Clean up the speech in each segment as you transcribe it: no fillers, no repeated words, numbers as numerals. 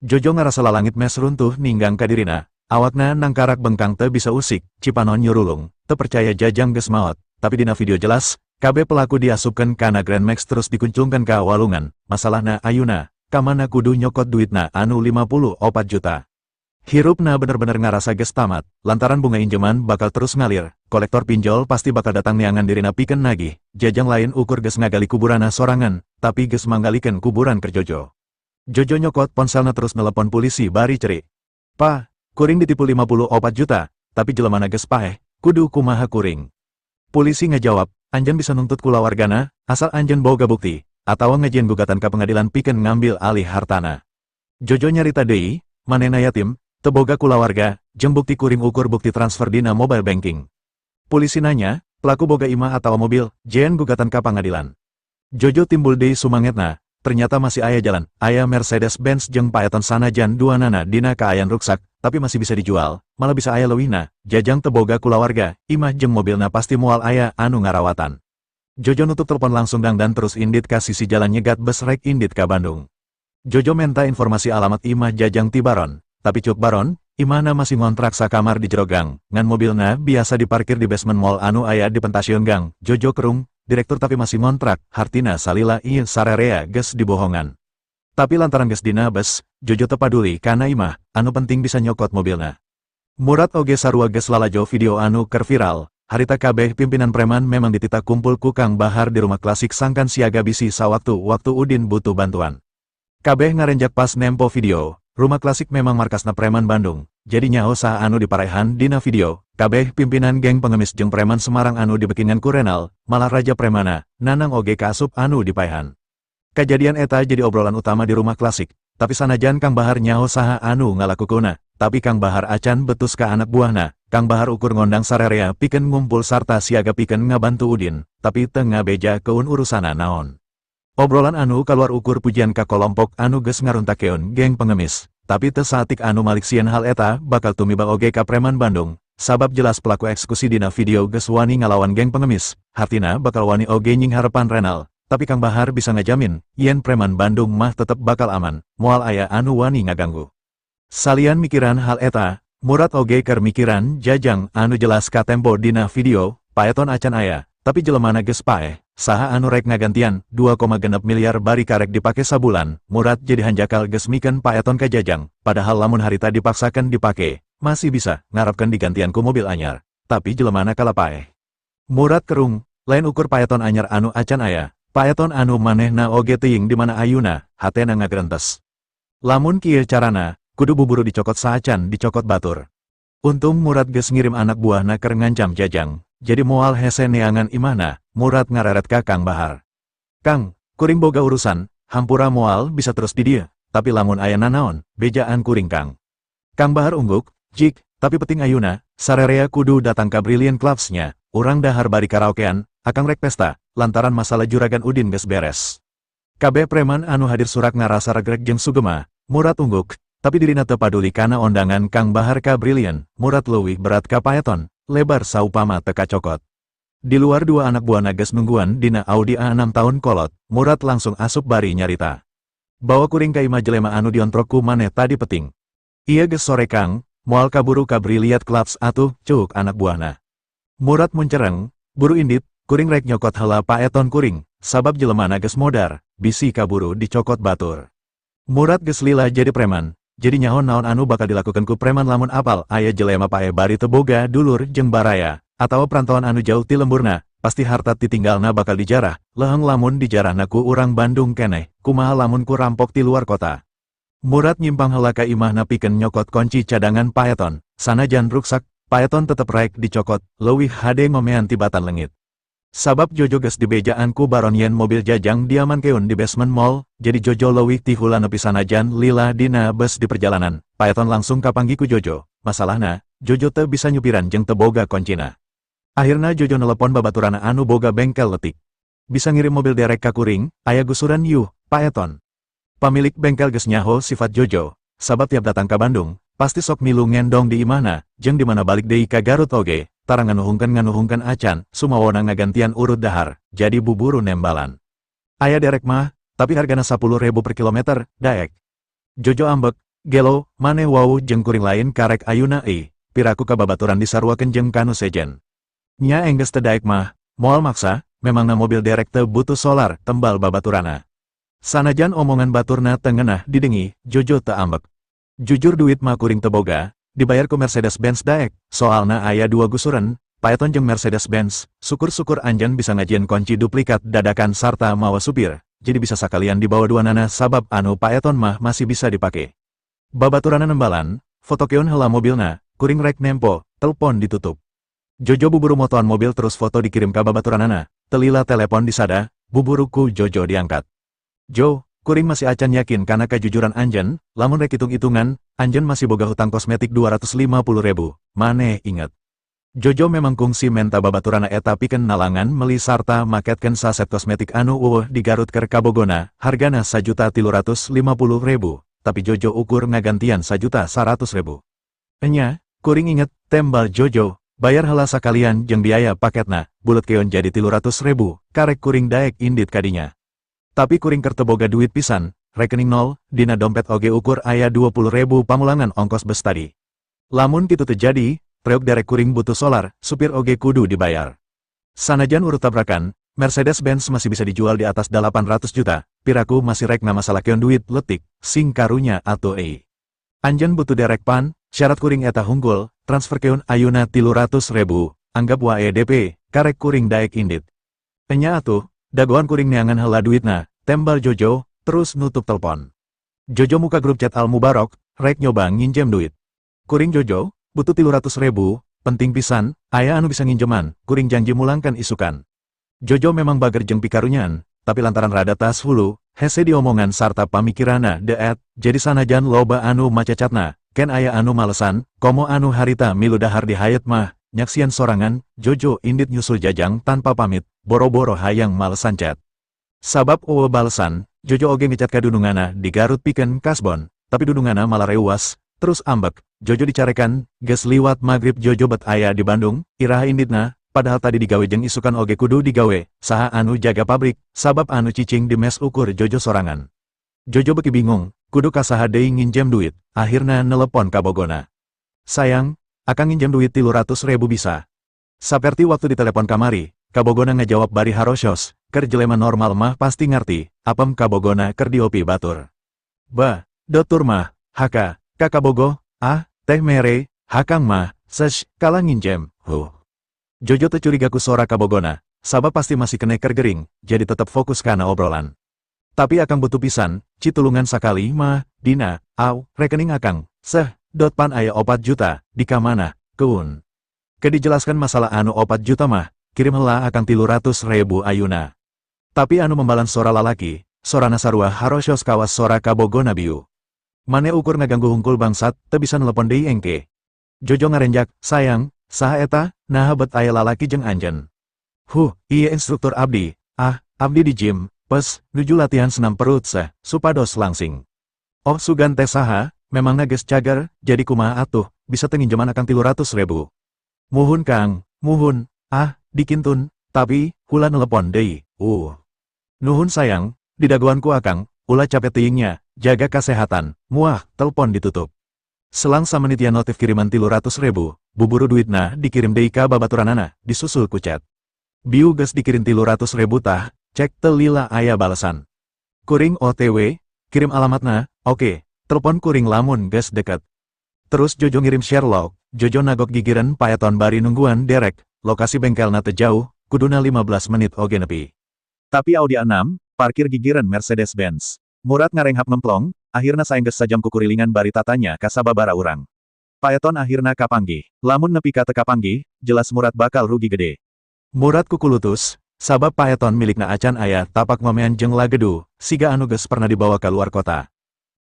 Jojo ngarasa lalangit mes runtuh ninggang ka dirina, awakna nangkarak bengkang teu bisa usik, cipanon nyurulung, teu percaya Jajang geus maot, tapi dina video jelas, kabeh pelaku diasupkeun kana Grand Max terus dikunclungkeun ka walungan. Masalahna ayuna, kamana kudu nyokot duitna anu 54 juta? Hirupna bener-bener ngarasa geus tamat, lantaran bunga injeman bakal terus ngalir, kolektor pinjol pasti bakal datang neangan dirina pikeun nagih. Jajang lain ukur geus ngagali kuburanna sorangan, tapi geus manggalikeun kuburan keur Jojo. Jojo nyokot ponselna terus nelepon polisi bari cerik. "Pa, kuring ditipu 54 juta, tapi jelemana geus paeh, kudu kumaha kuring?" Polisi ngejawab, "Anjeun bisa nuntut kulawargana, asal anjeun boga bukti, atau ngajieun gugatan ke pengadilan pikeun ngambil alih hartana." Jojo nyarita deui, manehna yatim, teu boga kulawarga, jeung bukti kuring ukur bukti transfer dina mobile banking. Polisi nanya, "Pelaku boga imah atau mobil, jieun gugatan ke pengadilan?" Jojo timbul deui sumangetna, ternyata masih aya jalan, aya Mercedes-Benz jeung Paeton, sanajan duanana dina kaayaan ruksak, tapi masih bisa dijual, malah bisa aya leuwihna. Jajang teu boga kulawarga, imah jeung mobilna pasti moal aya anu ngarawatan. Jojo nutup telepon, langsung dangdan terus indit ka sisi jalan, nyegat bus rek indit ka Bandung. Jojo menta informasi alamat imah Jajang ti Baron, tapi cuk Baron, imahna masih ngontrak sakamar di jero gang, ngan mobilna biasa diparkir di basement mall anu aya di pentasiun gang. Jojo kerung, direktur tapi masih ngontrak, hartina salila ieu sararea geus dibohongan. Tapi lantaran geus dina bus, Jojo teu paduli kana imah, anu penting bisa nyokot mobilna. Murad oge sarua geus lalajo video anu keur viral, harita kabeh pimpinan preman memang dititah kumpul ku Kang Bahar di rumah klasik sangkan siaga bisi sawaktu-waktu Udin butuh bantuan. Kabeh ngarenjak pas nempo video. Rumah klasik memang markasna preman Bandung, jadi nyaho saha anu diparehan dina video, kabeh pimpinan geng pengemis jeung preman Semarang anu dibekingan ku Renal, malah raja premana, Nanang oge kaasup anu dipaehan. Kejadian eta jadi obrolan utama di rumah klasik, tapi sanajan Kang Bahar nyaho saha anu ngalakukeunna, tapi Kang Bahar acan betus ka anak buahna. Kang Bahar ukur ngondang sarerea pikeun ngumpul sarta siaga pikeun ngabantu Udin, tapi teu ngabejakeun urusana naon. Obrolan anu kaluar ukur pujian ka kolompok anu geus ngaruntakkeun geng pengemis, tapi teu saeutik anu malik sieun hal eta bakal tumiba oge ka preman Bandung, sabab jelas pelaku eksekusi dina video geus wani ngalawan geng pengemis, hartina bakal wani oge nyingharepan Renal. Tapi Kang Bahar bisa ngajamin, yen preman Bandung mah tetep bakal aman, moal aya anu wani ngaganggu. Salian mikiran hal eta, Murad oge keur mikiran Jajang anu jelas katempo dina video. Paeton acan aya, tapi jelemana geus paeh, saha anu rek ngagantian? 2,6 miliar bari karek dipake sabulan, Murad jadi hanjakal geus mikeun paeton ka Jajang, padahal lamun harita dipaksakan dipake, masih bisa ngarapkeun digantian ku mobil anyar, tapi jelemana kalah paeh. Murad kerung, lain ukur paeton anyar anu acan aya, paeton anu manehna oge teuing di mana ayuna, hatena ngagrentes. Lamun kieu carana, kudu buburu dicokot saacan dicokot batur. Untung Murad geus ngirim anak buahna keur ngancam Jajang, jadi moal hese neangan imahna. Murad ngareret ka Kang Bahar. "Kang, kuring boga urusan, hampura moal bisa terus di dieu, tapi lamun aya nanaon, bejaan kuring, Kang." Kang Bahar ungguk, "Jik, tapi penting ayuna, sarerea kudu datang ka Brilliant Clubs-nya, urang dahar bari karaokean, akang rek pesta, lantaran masalah juragan Udin geus beres." Kabeh preman anu hadir surak ngarasa regrek jeung sugema. Murad ungguk, tapi dirina teu paduli kana ondangan Kang Bahar ka Brilliant. Murad leuwih berat ka paeton, lebar saupama teu kacokot. Di luar dua anak buah geus nungguan dina Audi A6 tahun kolot. Murad langsung asup bari nyarita. "Bawa kuring ka imah jelema anu diontrok ku maneh tadi peting." "Ieu geus sore, Kang, moal kaburu ka Brilliant Clubs atuh," cuk anak buahna. Murad muncereng, "Buru indit, kuring rek nyokot heula paeton kuring, sabab jelemana geus modar, bisi kaburu dicokot batur." Murad geus lila jadi preman, jadi nyaho naon anu bakal dilakukan ku preman lamun apal aya jelema paeh bari teu boga dulur jeung baraya, atawa perantauan anu jauh ti lemburna, pasti harta titinggalna bakal dijarah. Leheng lamun dijarahna ku urang Bandung keneh, kumaha lamun ku rampok ti luar kota? Murad nyimpang heula ka imahna pikeun nyokot kunci cadangan paeton. Sanajan ruksak, paeton tetep rek dicokot, leuwih hade ngomean tibatan leungit. Sabab Jojo geus dibejaan ku Baron yen mobil Jajang diamankeun di basement mall, jadi Jojo leuwih ti hula nepi sanajan lila dina bus di perjalanan, paeton langsung kapanggih ku Jojo. Masalahna, Jojo teu bisa nyupiran jeung teu boga koncina. Akhirna Jojo nelepon babaturana anu boga bengkel letik. "Bisa ngirim mobil derek ka kuring, aya gusuran yuh, paeton." Pamilik bengkel geus nyaho sifat Jojo, sabab tiap datang ka Bandung, pasti sok milu ngendong di imahna, jeung di mana balik deui ka Garut oge, tara nganuhungkeun-nganuhungkeun acan, sumawona ngagantian urut dahar, jadi buburu nembalan. "Aya derek mah, tapi hargana 10.000 per kilometer, daek?" Jojo ambek, Gelo, maneh wawuh jeung kuring lain karek ayuna euy, piraku ka babaturan disaruakeun jeung kanu sejen. Nya enggeus teu daek mah, moal maksa, memangna mobil derek teu butuh solar, tembal babaturana. Sanajan omongan baturna teu ngeunah didengi, Jojo teu ambek. Jujur duit mah kuring teu boga, dibayar ku Mercedes-Benz daek, soalna aya dua gusuran, Paeton jeung Mercedes-Benz, syukur-syukur anjeun bisa ngajieun kunci duplikat dadakan sarta mawa supir, jadi bisa sakalian dibawa duanana sabab anu Paeton mah masih bisa dipake. Babaturana nembalan, fotokeun heula mobilna, kuring rek nempo, telpon ditutup. Jojo buburu motoan mobil terus foto dikirim ka babaturanana, teu lila telepon disada, buburu ku Jojo diangkat. Jo, kuring masih acan yakin kana kajujuran anjeun, lamun rek hitung-hitungan, anjeun masih boga hutang kosmetik 250 ribu, maneh inget? Jojo memang kungsi menta babaturana eta pikeun nalangan meli sarta maketkeun saset kosmetik anu euweuh di Garut keur kabogona, hargana 1.350.000, tapi Jojo ukur ngagantian 1.100.000. Enya, kuring inget, tembal Jojo, bayar heula sakalian jeung biaya paketna, buletkeun jadi 300.000, karek kuring daek indit kadinya. Tapi kuring keur teu boga duit pisan, rekening nol, dina dompet oge ukur aya 20.000 pamulangan ongkos bus tadi. Lamun kitu terjadi, treuk derek kuring butuh solar, supir oge kudu dibayar. Sanajan urut tabrakan, Mercedes-Benz masih bisa dijual di atas 800 juta, piraku masih rek ngamasalahkeun duit letik, sing karunya atuh euy. Anjeun butuh derek pan, syarat kuring eta hungkul, transferkeun ayuna 300.000, anggap wae DP, karek kuring daek indit. Enya atuh, dagoan kuring neangan heula duitna, tembal Jojo, terus nutup telepon. Jojo muka grup chat Al Mubarok, rek nyoba nginjem duit. Kuring Jojo, butuh 300.000, penting pisan, aya anu bisa nginjeman, kuring janji mulangkan isukan. Jojo memang bager jeung pikarunyaan, tapi lantaran rada tas hulu, hese diomongan sarta pamikirana deet, jadi sanajan loba anu macacatna, ken aya anu malesan, komo anu harita milu dahar di Hyatt mah, nyaksian sorangan, Jojo indit nyusul Jajang tanpa pamit, boro-boro hayang malesan chat. Sabab euweuh balesan, Jojo oge ngechat ka dunungana di Garut pikeun kasbon, tapi dunungana malah reuwas, terus ambek, Jojo dicarekan, geus liwat magrib Jojo bet aya di Bandung, iraha inditna, padahal tadi digawe jeung isukan oge kudu digawe, saha anu jaga pabrik, sabab anu cicing di mes ukur Jojo sorangan. Jojo beki bingung, kudu ka saha deui nginjem duit, akhirna nelepon kabogona. Sayang, akang nginjem duit 300.000 bisa? Saperti waktu ditelepon kamari, kabogona ngajawab bari harosyos, keur jelema normal mah pasti ngerti, apem kabogona keur diopi batur. Ba, dotur mah, haka, ka kabogoh, ah, teh mere, hakang mah, sesh, kalah nginjem, huh. Jojo teu curiga ku sora kabogona, sabab pasti masih keneh keur gering, jadi tetep fokus kana obrolan. Tapi akang butuh pisan, citulungan sakali mah, dina, aw, rekening akang, seh, dot pan aya 4 juta, di kamana, keun. Ke dijelaskan masalah anu 4 juta mah, kirim heula akang 300.000 ayuna. Tapi anu membalan sora lalaki, sorana sarua harosyos kawas sora kabogona biu. Mane ukur ngaganggu hungkul bangsat, teu bisa nelepon deui engke. Jojo ngarenjak, sayang, saha eta, naha bet aya lalaki jeung anjeun? Huh, ieu instruktur abdi, ah, abdi di gym, pes, nuju latihan senam perut seh, supados langsing. Oh sugan teh saha, memangna geus cager, jadi kumaha atuh, bisa teu nginjeman akang 300.000? Muhun kang, muhun, ah, dikintun, tapi, ulah nelepon deui. Nuhun sayang, didagoan ku akang, ulah capek teuing nya, jaga kesehatan, muah, telepon ditutup. Selang samenit aya notif kiriman 300.000, buburu duitna dikirim deui ka babaturanana, disusul ku chat. Biu geus dikirim 300.000 tah, cek teu lila aya balesan. Kuring OTW, kirim alamatna, oke, telepon kuring lamun geus deket. Terus Jojo ngirim share loc, Jojo nagok gigireun paeton bari nungguan derek, lokasi bengkelna teu jauh, kuduna 15 menit oge nepi. Tapi Audi A6, parkir gigireun Mercedes-Benz. Murad ngarenghap ngemplong, akhirna saenggeus sajam kukurilingan bari tatanya ka sababara urang. Paeton akhirna kapanggih. Lamun nepi ka teu kapanggih, jelas Murad bakal rugi gede. Murad kukulutus, sabab paeton milikna acan aya tapak ngomean jeung lagedu, siga anu geus pernah dibawa ka luar kota.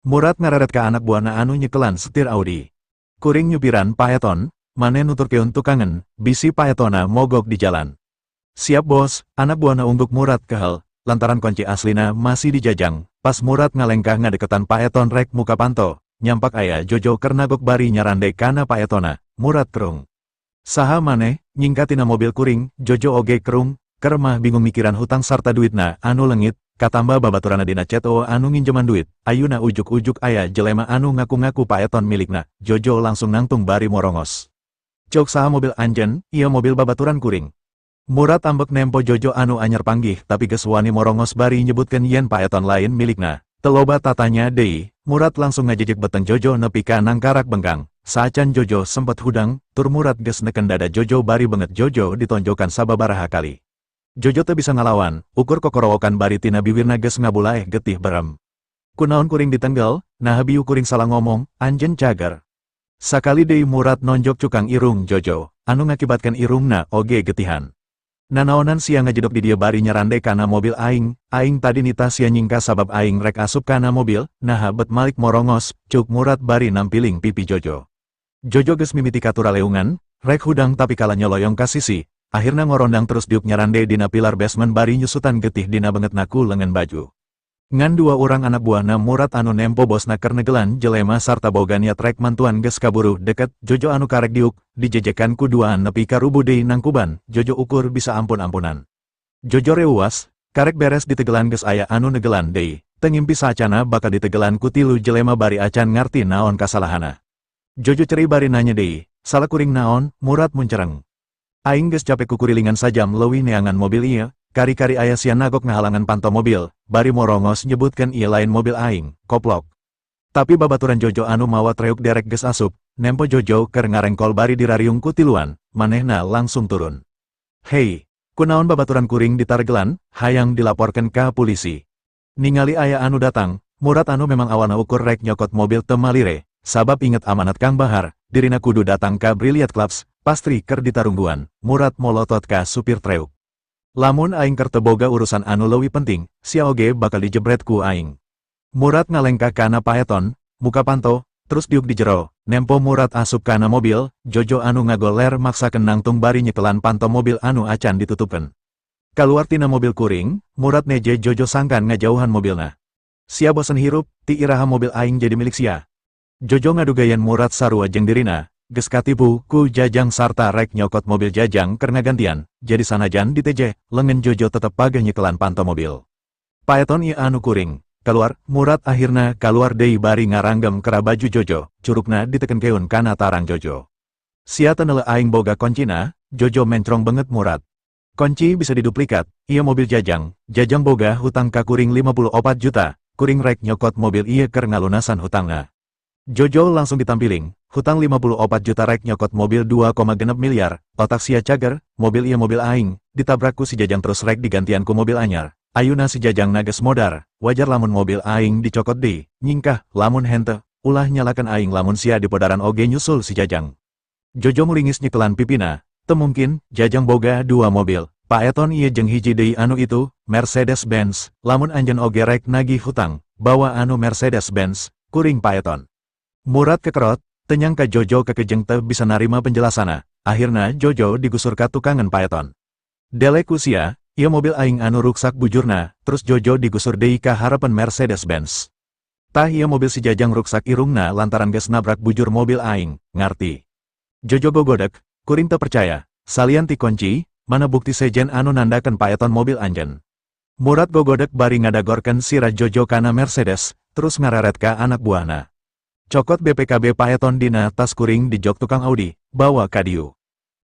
Murad ngareret ka anak buahna anu nyekelan setir Audi. Kuring nyupiran paeton, maneh nuturkeun tukangan, bisi paetona mogok di jalan. Siap bos, anak buahna ungguk. Murad kehel, lantaran kunci aslina masih dijajang, pas Murad ngalengkah ngadeketan paeton rek muka panto, nyampak aya Jojo keur nagok bari nyarande kana paetona, Murad kerung. Saha maneh, nyingka tina mobil kuring, Jojo oge kerung, keur mah bingung mikiran hutang sarta duitna anu lengit, Katamba babaturana dina chat anu nginjeman duit, ayuna ujuk-ujuk aya jelema anu ngaku-ngaku paeton milikna. Jojo langsung nangtung bari morongos. "Cok saha mobil anjen, ieu mobil babaturan kuring." Murad ambek nempo Jojo anu anyar panggih tapi geus wani morongos bari nyebutkeun yen paeton lain milikna. Teu loba tatanya deui, Murad langsung ngajejek beteng Jojo nepi ka nangkarak bengkang. Saacan Jojo sempet hudang, tur Murad geus neken dada Jojo bari benget Jojo ditonjokan sababaraha kali. Jojo teu bisa ngalawan, ukur kokorowokan bari tina biwirna geus ngabulaeh getih berem. "Kunaon kuring ditenggel, naha bieu kuring salah ngomong, anjeun cager." Sakali deui Murad nonjok cukang irung Jojo, anu ngakibatkeun irungna oge getihan. "Nanaonan sia ngajedok di dieu bari nyarande kana mobil aing? Aing tadi nitah sia nyingkah sabab aing rek asup kana mobil, naha bet malik morongos?" cuk Murad bari nampiling pipi Jojo. Jojo geus mimiti katuraleungan, rek hudang tapi kalah nyoloyong ka sisi, akhirna ngorondang terus diuk nyarande dina pilar basement bari nyusutan getih dina bengetna ku lengan baju. Ngan dua orang anak buahna Murad anu nempo bosna keur negelan jelema sarta boga niat rek mantuan geus kaburu deket. Jojo anu karek diuk, dijejekan ku duaan nepi ka rubuh deui nangkuban. Jojo ukur bisa ampun-ampunan. Jojo reuwas, karek beres ditegelan geus aya anu negelan deui. Teu ngimpi saacana bakal ditegelan ku tilu jelema bari acan ngarti naon kasalahana. Jojo ceri bari nanya deui, "Salah kuring naon?" Murad muncereng. "Aing geus capek kukurilingan sajam leuwih neangan mobil ieu, kari-kari aya sia nagok ngahalangan panto mobil, bari morongos nyebutkeun ieu lain mobil aing, koplok." Tapi babaturan Jojo anu mawa treuk derek geus asup, nempo Jojo keur ngarengkol bari dirariung ku tiluan, manehna langsung turun. "Hei, kunaon babaturan kuring ditaregelan? Hayang dilaporkeun ka polisi?" Ningali aya anu datang, Murad anu memang awalna ukur rek nyokot mobil teu malire, sabab inget amanat Kang Bahar, dirina kudu datang ka Brilliant Clubs, pastri keur ditarungguan. Murad molotot ka supir treuk. "Lamun aing keur teu boga urusan anu leuwih penting, sia oge bakal dijebret ku aing." Murad ngalengkah kana paeton, muka panto, terus diuk di jero. Nempo Murad asup kana mobil, Jojo anu ngagoler maksakeun nangtung bari nyekelan panto mobil anu acan ditutupkeun. "Kaluar tina mobil kuring," Murad neje Jojo sangkan ngajauhan mobilna. "Sia bosen hirup, ti iraha mobil aing jadi milik sia?" Jojo ngaduga yen Murad sarua jeung dirina, geus katipu ku Jajang sarta rek nyokot mobil Jajang keur ngagantian, jadi sanajan diteje, lengan Jojo tetep pageh nyekelan panto mobil. "Paeton ieu anu kuring. Kaluar." Murad akhirna kaluar deui bari ngaranggem kera baju Jojo, curukna ditekenkeun kana tarang Jojo. "Sia teu neuleu aing boga koncina?" Jojo mencrong benget Murad. "Kunci bisa diduplikat, ieu mobil Jajang, Jajang boga hutang ka kuring 54 juta, kuring rek nyokot mobil ieu keur ngalunasan hutangna." Jojo langsung ditampiling, "Hutang 54 juta rek nyokot mobil 2,6 miliar, otak sia cager? Mobil ieu mobil aing, ditabrak ku si Jajang terus rek digantian ku mobil anyar. Ayuna si Jajang geus modar, wajar lamun mobil aing dicokot deui. Nyingkah, lamun henteu, ulah nyalahkeun aing lamun sia dipodaran oge nyusul si Jajang." Jojo muringis nyekelan pipina, "Teu mungkin, Jajang boga dua mobil, paeton ieu jeung hiji deui anu itu, Mercedes Benz. Lamun anjeun oge rek nagih hutang, bawa anu Mercedes Benz, kuring paeton." Murad kekerot, teu nyangka Jojo kekejeng teu bisa narima penjelasanna. Akhirna Jojo digusur ka tukangan paeton. "Deleh ku sia, ieu mobil aing anu ruksak bujurna." Terus Jojo digusur deui ka harapan Mercedes Benz. "Tah, ieu mobil si Jajang ruksak irungna lantaran geus nabrak bujur mobil aing, ngarti?" Jojo gogodek, "Kuring teu percaya, salian ti kunci, mana bukti sejen anu nandakeun paeton mobil anjeun?" Murad gogodek bari ngadagorkeun sirah Jojo kana Mercedes, terus ngareret ka anak buahna. "Cokot BPKB paeton dina tas kuring di jok tukang Audi, bawa ka dieu."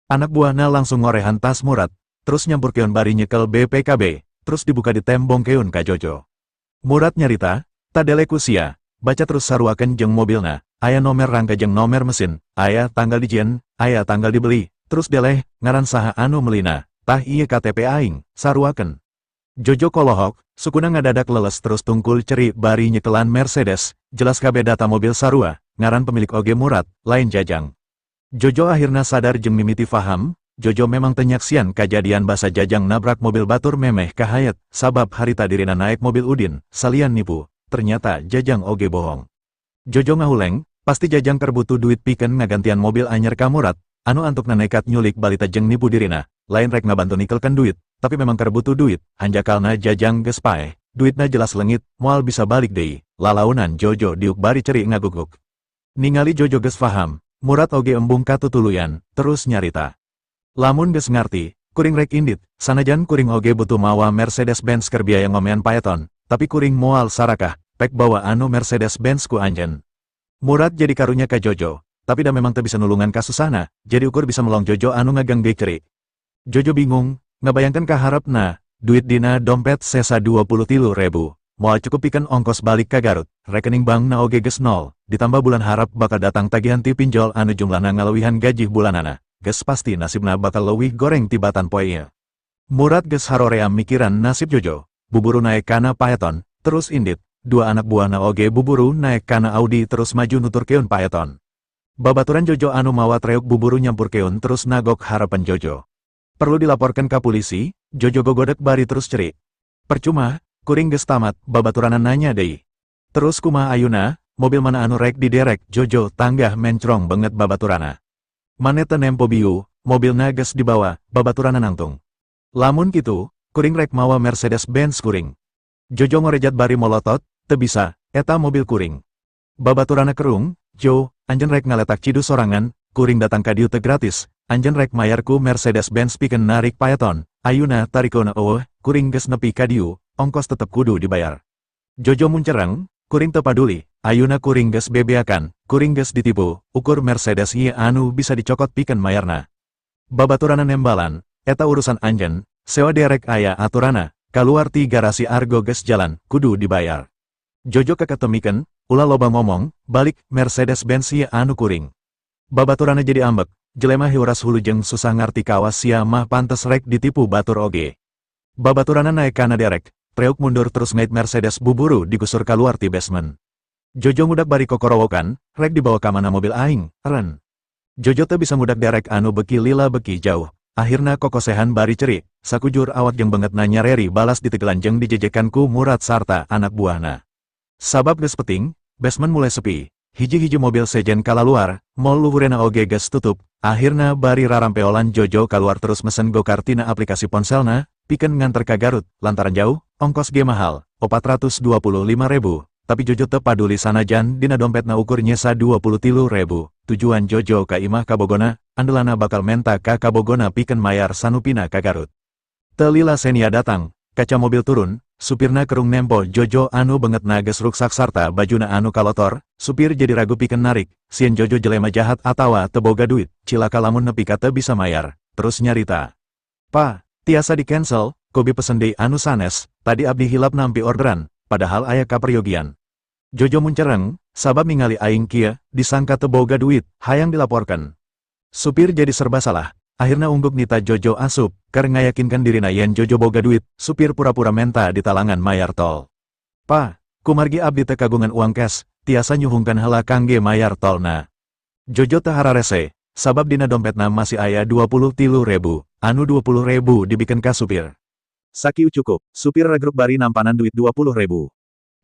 Anak buahna langsung ngorehan tas Murad, terus nyampurkeun bari nyekel BPKB, terus dibuka ditembongkeun ka Jojo. Murad nyarita, "Tah, deleh ku sia, baca terus saruakeun jeung mobilna, aya nomer rangka jeung nomer mesin, aya tanggal dijieun, aya tanggal dibeli, terus deleh, ngaran saha anu melina, tah ieu KTP aing, saruakeun." Jojo kolohok, sukuna ngadadak leles terus tungkul ceri bari nyekelan Mercedes, jelas kabeh data mobil sarua, ngaran pemilik oge Murad, lain Jajang. Jojo akhirna sadar jeung mimiti faham. Jojo memang teu nyaksian kajadian basa Jajang nabrak mobil batur memeh kahayat, sabab harita dirina naik mobil Udin. Salian nipu, ternyata Jajang oge bohong. Jojo ngahuleng, pasti Jajang keur butuh duit pikeun ngagantian mobil anyar ka Murad, anu antukna nekat nyulik balita jeung nipu dirina, lain rek ngabantu nikelkeun duit, tapi memang keur butuh duit. Hanjakalna Jajang geus paeh, duitna jelas leungit, moal bisa balik deui. Lalaunan Jojo diuk bari ceri ngaguguk. Ningali Jojo geus faham, Murad oge embung katutuluyan, terus nyarita. "Lamun geus ngarti, Kuring rek indit, sanajan kuring oge butuh mawa Mercedes Benz keur biaya ngomean paeton, tapi kuring moal sarakah, pek bawa anu Mercedes Benz ku anjeun. Murad jadi karunya ka Jojo, tapi da memang teu bisa nulungan kasusahna, jadi ukur bisa melong Jojo anu ngagenggek cerik. Jojo bingung, ngabayangkan kaharepna, duit dina dompet sesa 23 ribu. Moal cukup pikeun ongkos balik ka Garut, rekening bank na oge geus nol, ditambah bulan harap bakal datang tagihan ti pinjol anu jumlahna ngalewihan gaji bulanana. Geus pasti nasibna bakal leuwih goreng tibatan poe ieu. Murad geus haroream mikiran nasib Jojo, buburu naek kana paeton, terus indit, dua anak buahna oge buburu naek kana Audi terus maju nuturkeun paeton. Babaturan Jojo anu mawa treuk buburu nyampurkeun terus nagok harapan Jojo. "Perlu dilaporkan ke polisi?" Jojo gogodek bari terus cerik. "Percuma, kuring geus tamat," babaturanna nanya deui. "Terus kumaha ayuna, mobil mana anu rek diderek?" Jojo tanggah mencrong banget babaturana. "Maneh teu nempo biu, mobilna geus dibawa," babaturana nangtung. "Lamun kitu, kuring rek mawa Mercedes Benz kuring." Jojo ngorejat bari molotot, "Teu bisa, eta mobil kuring." Babaturana kerung, "Jo, anjeun rek ngaletak cidu sorangan, kuring datang ka dieu teu gratis, anjeun rek mayar ku Mercedes Benz pikeun narik paeton, ayuna tarikeunna euweuh, kuring geus nepi ka dieu, ongkos tetep kudu dibayar." Jojo muncereng, "Kuring teu paduli, ayuna kuring geus bebeakan, kuring geus ditipu, ukur Mercedes ieu anu bisa dicokot pikeun mayarna." Babaturana nembalan, "Eta urusan anjeun, sewa derek aya aturana, kaluar ti garasi Argo geus jalan, kudu dibayar." Jojo keketemiken, "Ulah loba ngomong, balik, Mercedes Benz ieu anu kuring." Babaturana jadi ambek, "Jelema heuras hulu jeung susah ngarti kawas sia mah pantes rek ditipu batur oge." Babaturana naek kana derek, treuk mundur terus ngait Mercedes buburu digusur kaluar ti basement. Jojo ngudak bari kokorowokan, "Rek dibawa ka mana mobil aing, eren?" Jojo teu bisa ngudak derek anu beki lila beki jauh. Akhirna kokosehan bari cerik, sakujur awak jeung beungeutna nyareri balas ditegelan jeung dijejekan ku Murad sarta anak buahna. Sabab geus peting, basement mulai sepi, hiji-hiji mobil sejen kalaluar, mall luhureuna oge geus tutup, akhirna bari rarampeolan Jojo kaluar terus mesen GoCar tina aplikasi ponselna, pikeun nganter ka Garut, lantaran jauh, ongkos ge mahal, 425 ribu, tapi Jojo teu paduli sanajan dina dompetna ukur nyesa 23 ribu, tujuan Jojo ka imah kabogona, andelana bakal menta ka kabogona pikeun mayar sanupina ka Garut. Teu lila Xenia datang, kaca mobil turun, supirna kerung nempo Jojo anu beungeutna geus ruksak sarta bajuna anu kalotor, supir jadi ragu pikeun narik, sieun Jojo jelema jahat atawa teu boga duit, cilaka lamun nepi ka teu bisa mayar, terus nyarita. "Pa, tiasa di cancel, cobi pesen deui anu sanes, tadi abdi hilap nampi orderan, padahal aya kaperyogian." Jojo muncereng, "Sabab ningali aing kieu, disangka teu boga duit, hayang dilaporkan." Supir jadi serba salah, akhirna ungguk nita Jojo asup, keur ngayakinkan dirina yen Jojo boga duit, supir pura-pura menta ditalangan mayar tol. "Pa, kumargi abdi teu kagungan uang cash, tiasa nyuhunkeun heula kangge mayar tolna." Jojo teu hararese, sabab dina dompetna masih aya 23 ribu, anu 20 ribu dibikeun ka supir. "Sakieu cukup," supir regruk bari nampanan duit 20 ribu.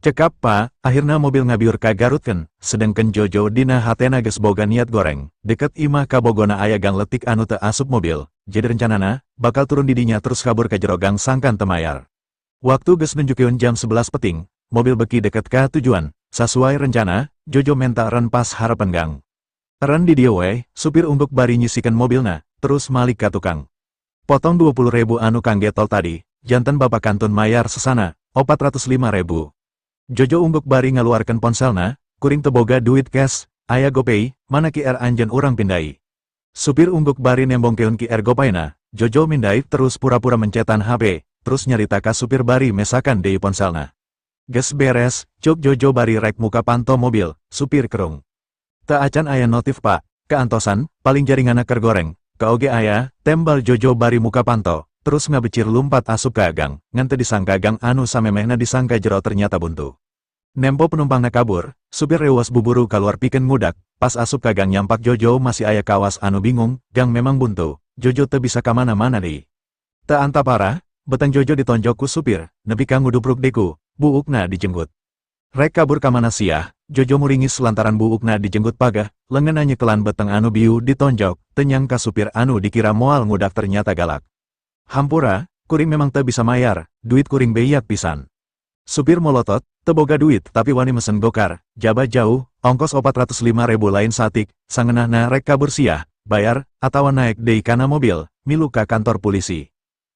"Cekap, Pa," akhirna mobil ngabiur ka Garutkeun, sedengkeun Jojo dina hatena geus boga niat goreng, deket imah kabogona aya gang letik anu teu asup mobil, jadi rencanana, bakal turun di dinya terus kabur ka jero gang sangkan teu mayar. Waktu geus nunjukkeun jam 11 peting, mobil beki deket ka tujuan, sasuai rencana, Jojo menta eren pas harapan gang. "Eren di dieu we," supir ungguk bari nyisikeun mobilna, terus malik ka tukang. "Potong 20 ribu anu kangge tol tadi, janten Bapak kantun mayar sesana, 405 ribu." Jojo ungguk bari ngaluarkeun ponselna, "Kuring teu boga duit cash, aya GoPay, mana QR anjeun urang pindai?" Supir ungguk bari nembongkeun QR GoPayna, Jojo mindai terus pura-pura mencetan HP, terus nyarita ka supir bari mesakan deui ponselna. "Geus beres," cuk Jojo bari rek muka panto mobil, supir kerung. "Teu acan aya notif, Pa, kaantosan, paling jaringanna keur goreng, kaoge aya," tembal Jojo bari muka panto, terus ngabecir lumpat asup ka gang, ngan teu disangka gang anu samemehna disangka jero ternyata buntu. Nempo penumpangna kabur, supir reuwas buburu kaluar pikeun ngudak, pas asup ka gang nyampak Jojo masih aya kawas anu bingung, gang memang buntu, Jojo teu bisa kamana-mana deui. Teu antap parah, beteng Jojo ditonjok ku supir, nepi ka ngudupruk deku, buukna dijenggut. "Rek kabur kamana sia?" Jojo muringis lantaran buukna dijenggut pagah, leungeunna nyekelan beteng anu biu ditonjok, teu nyangka supir anu dikira moal ngudak ternyata galak. "Hampura, kuring memang teu bisa mayar, duit kuring beyak pisan." Supir molotot, "Teu boga duit tapi wani mesen GoCar, jaba jauh, ongkos 405 ribu lain saeutik, sangeunahna rek kabur sia, bayar, atawa naek deui kana mobil." milu ka kantor polisi.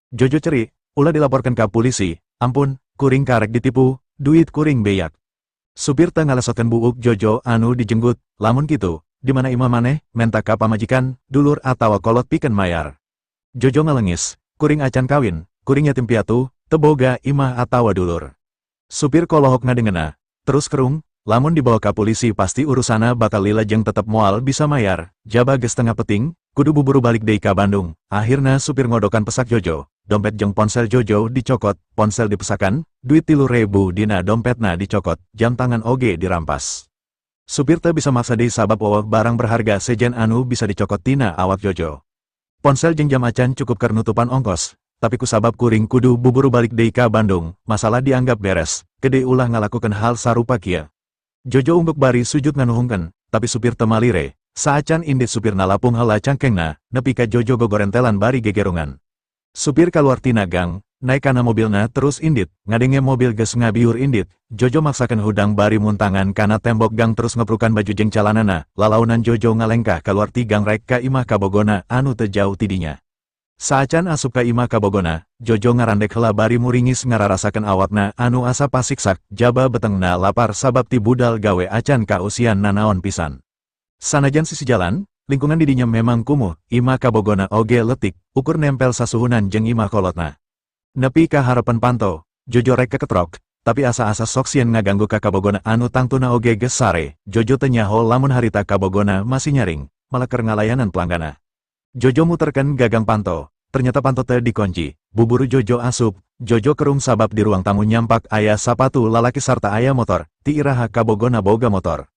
Jojo cerik, "Ulah dilaporkan ke polisi, ampun, kuring karek ditipu, duit kuring beak." Supir teu ngalesotkeun buuk Jojo anu dijenggut, "Lamun kitu, di mana imah maneh, menta ka pamajikan, dulur atawa kolot pikeun mayar." Jojo ngalengis, "Kuring acan kawin, kuring yatim piatu, teu boga imah atawa dulur." Supir kolohok ngadengena, terus kerung, lamun dibawa ke polisi pasti urusana bakal lila jeung tetep moal bisa mayar, jaba geus tengah peting, kudu buburu balik deui ka Bandung. Akhirna supir ngodokan pesak Jojo, dompet jeung ponsel Jojo dicokot, ponsel dipesakan, duit 3.000 dina dompetna dicokot, jam tangan oge dirampas. Supir teu bisa maksa deui sabab euweuh barang berharga sejen anu bisa dicokot tina awak Jojo. "Ponsel jeung jam acan cukup keur nutupan ongkos, tapi kusabab kuring kudu buburu balik deui ka Bandung, masalah dianggap beres, kade ulah ngalakukeun hal sarupa kieu." Jojo unggeuk bari sujud nganuhunkeun, tapi supir teu malire. Saacan indit supir nalapung heula cangkengna, nepi ka Jojo gogorentelan bari gegerungan. Supir kaluar tina gang, naik kana mobilna terus indit, ngadenge mobil geus ngabiur indit, Jojo maksakeun hudang bari muntangan kana tembok gang terus ngeprukan baju jeung calanana, lalaunan Jojo ngalengkah kaluar ti gang rek ka imah kabogona anu teu jauh tidinya. Saacan asup ka imah kabogona, Jojo ngarandek heula bari muringis ngararasakeun awakna anu asa pasiksak, jaba betengna lapar sabab ti budal gawe acan kausian nanaon pisan. Sanajan sisi jalan, lingkungan didinya memang kumuh, imah kabogona oge letik, ukur nempel sasuhunan jeung imah kolotna. Nepi ka hareupeun panto, Jojo rek keketrok, tapi asa-asa sok sieun ngaganggu ka kabogona anu tangtuna oge geus sare. Jojo teu nyaho lamun harita kabogona masih nyaring, malah keur ngalayanan pelangganna. Jojo muterkeun gagang panto, ternyata panto teu dikunci, buburu Jojo asup. Jojo kerung sabab di ruang tamu nyampak aya sapatu lalaki sarta aya motor, ti iraha kabogona boga motor?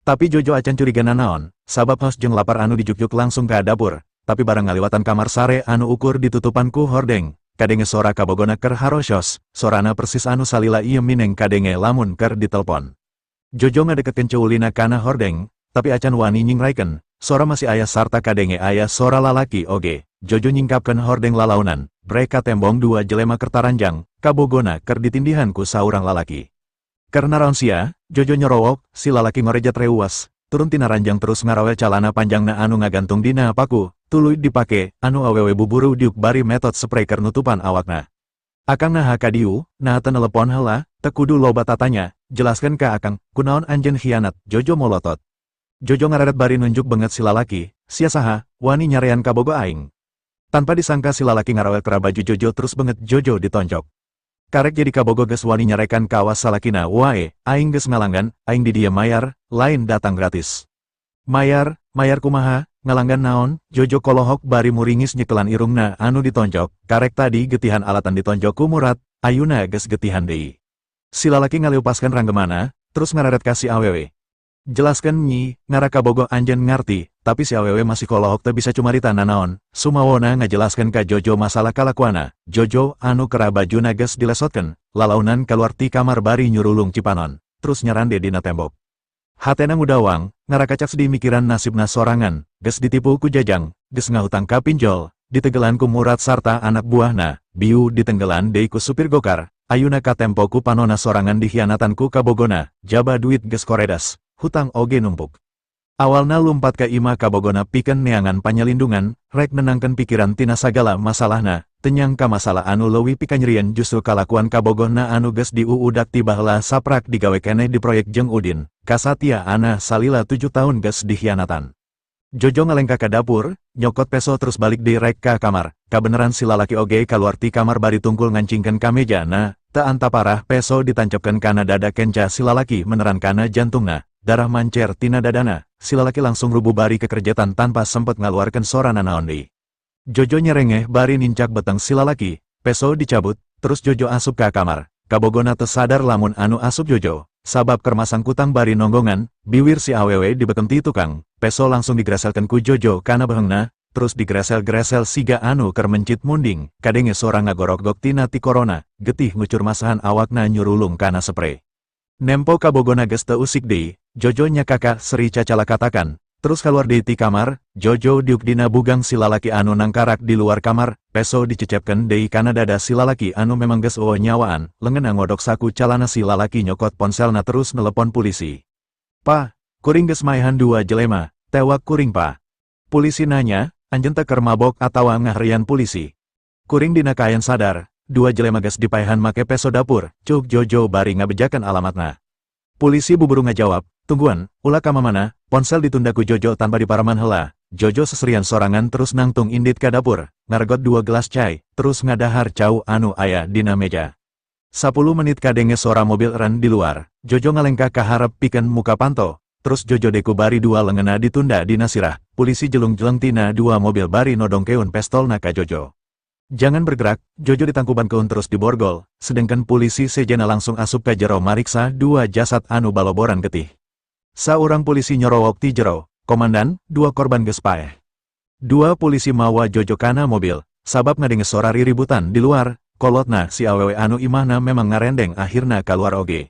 Tapi Jojo acan curiga nanaon, sabab haus jeung lapar anu dijuk-juk langsung ke dapur, tapi barang ngaliwatan kamar sare anu ukur ditutupan ku hordeng, kadenge sora kabogona ker harosios, sorana persis anu salila ieu mineng kadenge lamun ker ditelpon. Jojo ngadeketkeun ceulina kana hordeng, tapi acan wani nyingraikeun, sora masih aya sarta kadenge aya sora lalaki oge. Jojo nyingkapkeun hordeng lalaunan, brek katembong dua jelema keur taranjang, kabogona ker ditindihan ku saurang lalaki. "Keur naraon sia?" Jojo nyorowok. Si lalaki ngorejat reuwas, turun tina ranjang terus ngarawel calana panjangna anu ngagantung dina paku, tuluy dipake, anu awewe buburu diuk bari metot sprei keur nutupan awakna. "Akang naha ka dieu, naha teu nelepon heula? Teu kudu loba tatanya, jelaskeun ka akang, kunaon anjeun khianat?" Jojo molotot. Jojo ngareret bari nunjuk beungeut si lalaki, "Sia saha, wani nyarean kabogoh aing?" Tanpa disangka si lalaki ngarawel kera baju Jojo terus beungeut Jojo ditonjok. "Karek jadi kabogoh geus wani nyarekan kawas salakina wae, aing geus ngalanggan, aing di dieu mayar, lain datang gratis." "Mayar, mayar kumaha, ngalanggan naon?" Jojo kolohok bari muringis nyekelan irungna anu ditonjok, karek tadi getihan alatan ditonjok ku Murad, ayuna geus getihan deui. Si lalaki ngaliupaskeun ranggemana, terus ngareret ka si awewe. "Jelaskeun nyi, ngara kabogoh anjeun ngarti." Tapi si awewe masih kolohok teu bisa cumarita nanaon, sumawona ngajelaskeun ka Jojo masalah kalakuana. Jojo anu kera bajuna geus dilesotkeun, lalaunan kaluar ti kamar bari nyurulung cipanon, terus nyarande dina tembok. Hatena ngudawang, ngarakacak sedih mikiran nasibna sorangan, geus ditipu ku Jajang, geus ngahutang ka pinjol, ditegelan ku Murad sarta anak buahna, biu ditenggelan deui ku supir gokar, ayuna katempo ku panona sorangan dikhianatan ku kabogona, jaba duit geus koredas, hutang oge numpuk. Awalna lumpat ka imah kabogona pikeun neangan panyalindungan, rek nenangkeun pikiran tina sagala masalahna, teu nyangka masalah anu leuwih pikanyerieun justru kalakuan kabogohna anu geus diuudak ti baheula saprak digawe keneh di proyek jeung Udin, kasatiaanna salila 7 tahun geus dikhianatan. Jojo ngalengkah ka dapur, nyokot peso terus balik deui rek ka kamar, kabeneran si lalaki oge kaluar ti kamar bari tungkul ngancingkeun kamejana, teu antap arah peso ditancepkeun kana dada kenca si lalaki meneran kana jantungna, darah mancer tina dadana, si lalaki langsung rubuh bari kekerjetan tanpa sempet ngaluarkeun sora nanaon deui. Jojo nyerengeh bari nincak beteng si lalaki, peso dicabut, terus Jojo asup ka kamar. Kabogona teu sadar lamun anu asup Jojo, sabab keur masang kutang bari nonggongan, biwir si awewe dibekem ti tukang, peso langsung digreselkeun ku Jojo kana beheungna, terus digresel-gresel siga anu keur mencit munding, kadenge sora ngagorok-gok tina tikorona, getih ngucur masahan awakna nyurulung kana sprei. Nempo kabogona geus teu usik deui, Jojo nyakaka seri cacalakatakan, terus keluar deui ti kamar. Jojo diuk dina bugang si lalaki anu nangkarak di luar kamar, peso dicecepkeun deui kana dada si lalaki anu memang geus euweuh nyawaan, leungeunna ngodok saku calana si lalaki nyokot ponselna terus nelepon polisi. "Pa, kuring geus maehan dua jelema, tewak kuring, Pa." Polisi nanya, Anjeun teh keur mabok atawa ngaherian pulisi. Kuring dina kaayaan sadar, dua jelema geus dipaehan make peso dapur, ceuk Jojo bari ngabejakeun alamatna. Pulisi buburu ngajawab, "Tungguan, ulah ka mamana," ponsel ditunda ku Jojo tanpa diparaman heula. Jojo seserian sorangan terus nangtung indit ka dapur, ngaregot dua gelas cai, terus ngadahar cau anu aya dina meja. 10 menit kadenge sora mobil eren di luar, Jojo ngalengkah ka harep pikeun muka panto, terus Jojo deku bari dua leungeunna ditunda dina sirah, polisi jelung-jeleng tina dua mobil bari nodongkeun pestolna ka Jojo. "Jangan bergerak," Jojo ditangkubankeun terus diborgol, sedangkan polisi sejena langsung asup ka jero mariksa dua jasad anu baloboran getih. Saurang polisi nyorowok ti jero, "Komandan, dua korban geus paeh." Dua polisi mawa Jojo kana mobil, sabab ngadenge sora riributan di luar, kolotna si awewe anu imahna memang ngarendeng akhirna kaluar oge.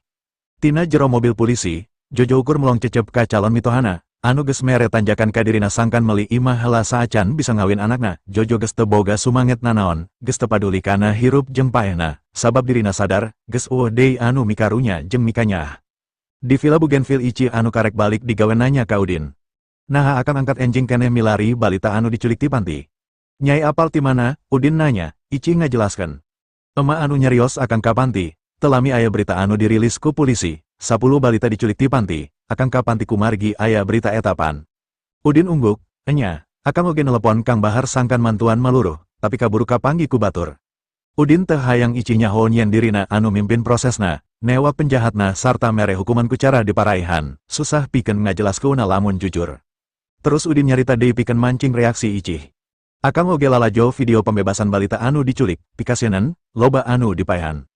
Tina jero mobil polisi, Jojo ukur melong cecep ka calon mitohana, anu geus mere tanjakan ka dirina sangkan meli imah heula saacan bisa ngawin anakna. Jojo geus teu boga sumanget nanaon, geus teu paduli kana hirup jeung paehna, sabab dirina sadar, geus euweuh deui anu mikarunya jeung mikanyaah. Di Villa Bougenville, Ici anu karek balik digawe nanya ka Udin. "Naha Akang angkat enjing keneh milari balita anu diculik ti panti?" "Nyai apal ti mana?" Udin nanya. Ici ngajelaskan. "Emak anu nyarios Akang ka panti, teu lami aya berita anu dirilis ku polisi, 10 balita diculik ti panti, Akang ka panti kumargi aya berita eta pan." Udin ungguk, "Enya, Akang oge nelepon Kang Bahar sangkan mantuan maluruh, tapi kaburu kapanggih ku batur." Udin teu hayang Ici nyaho yen dirina anu mimpin prosesna, newak penjahatna sarta mere hukuman ku cara diparaihan, susah pikeun ngajelaskeunna lamun jujur. Terus Udin nyarita deui pikeun mancing reaksi Ici. "Akang oge lalajo video pembebasan balita anu diculik, pikasienan, loba anu dipaehan."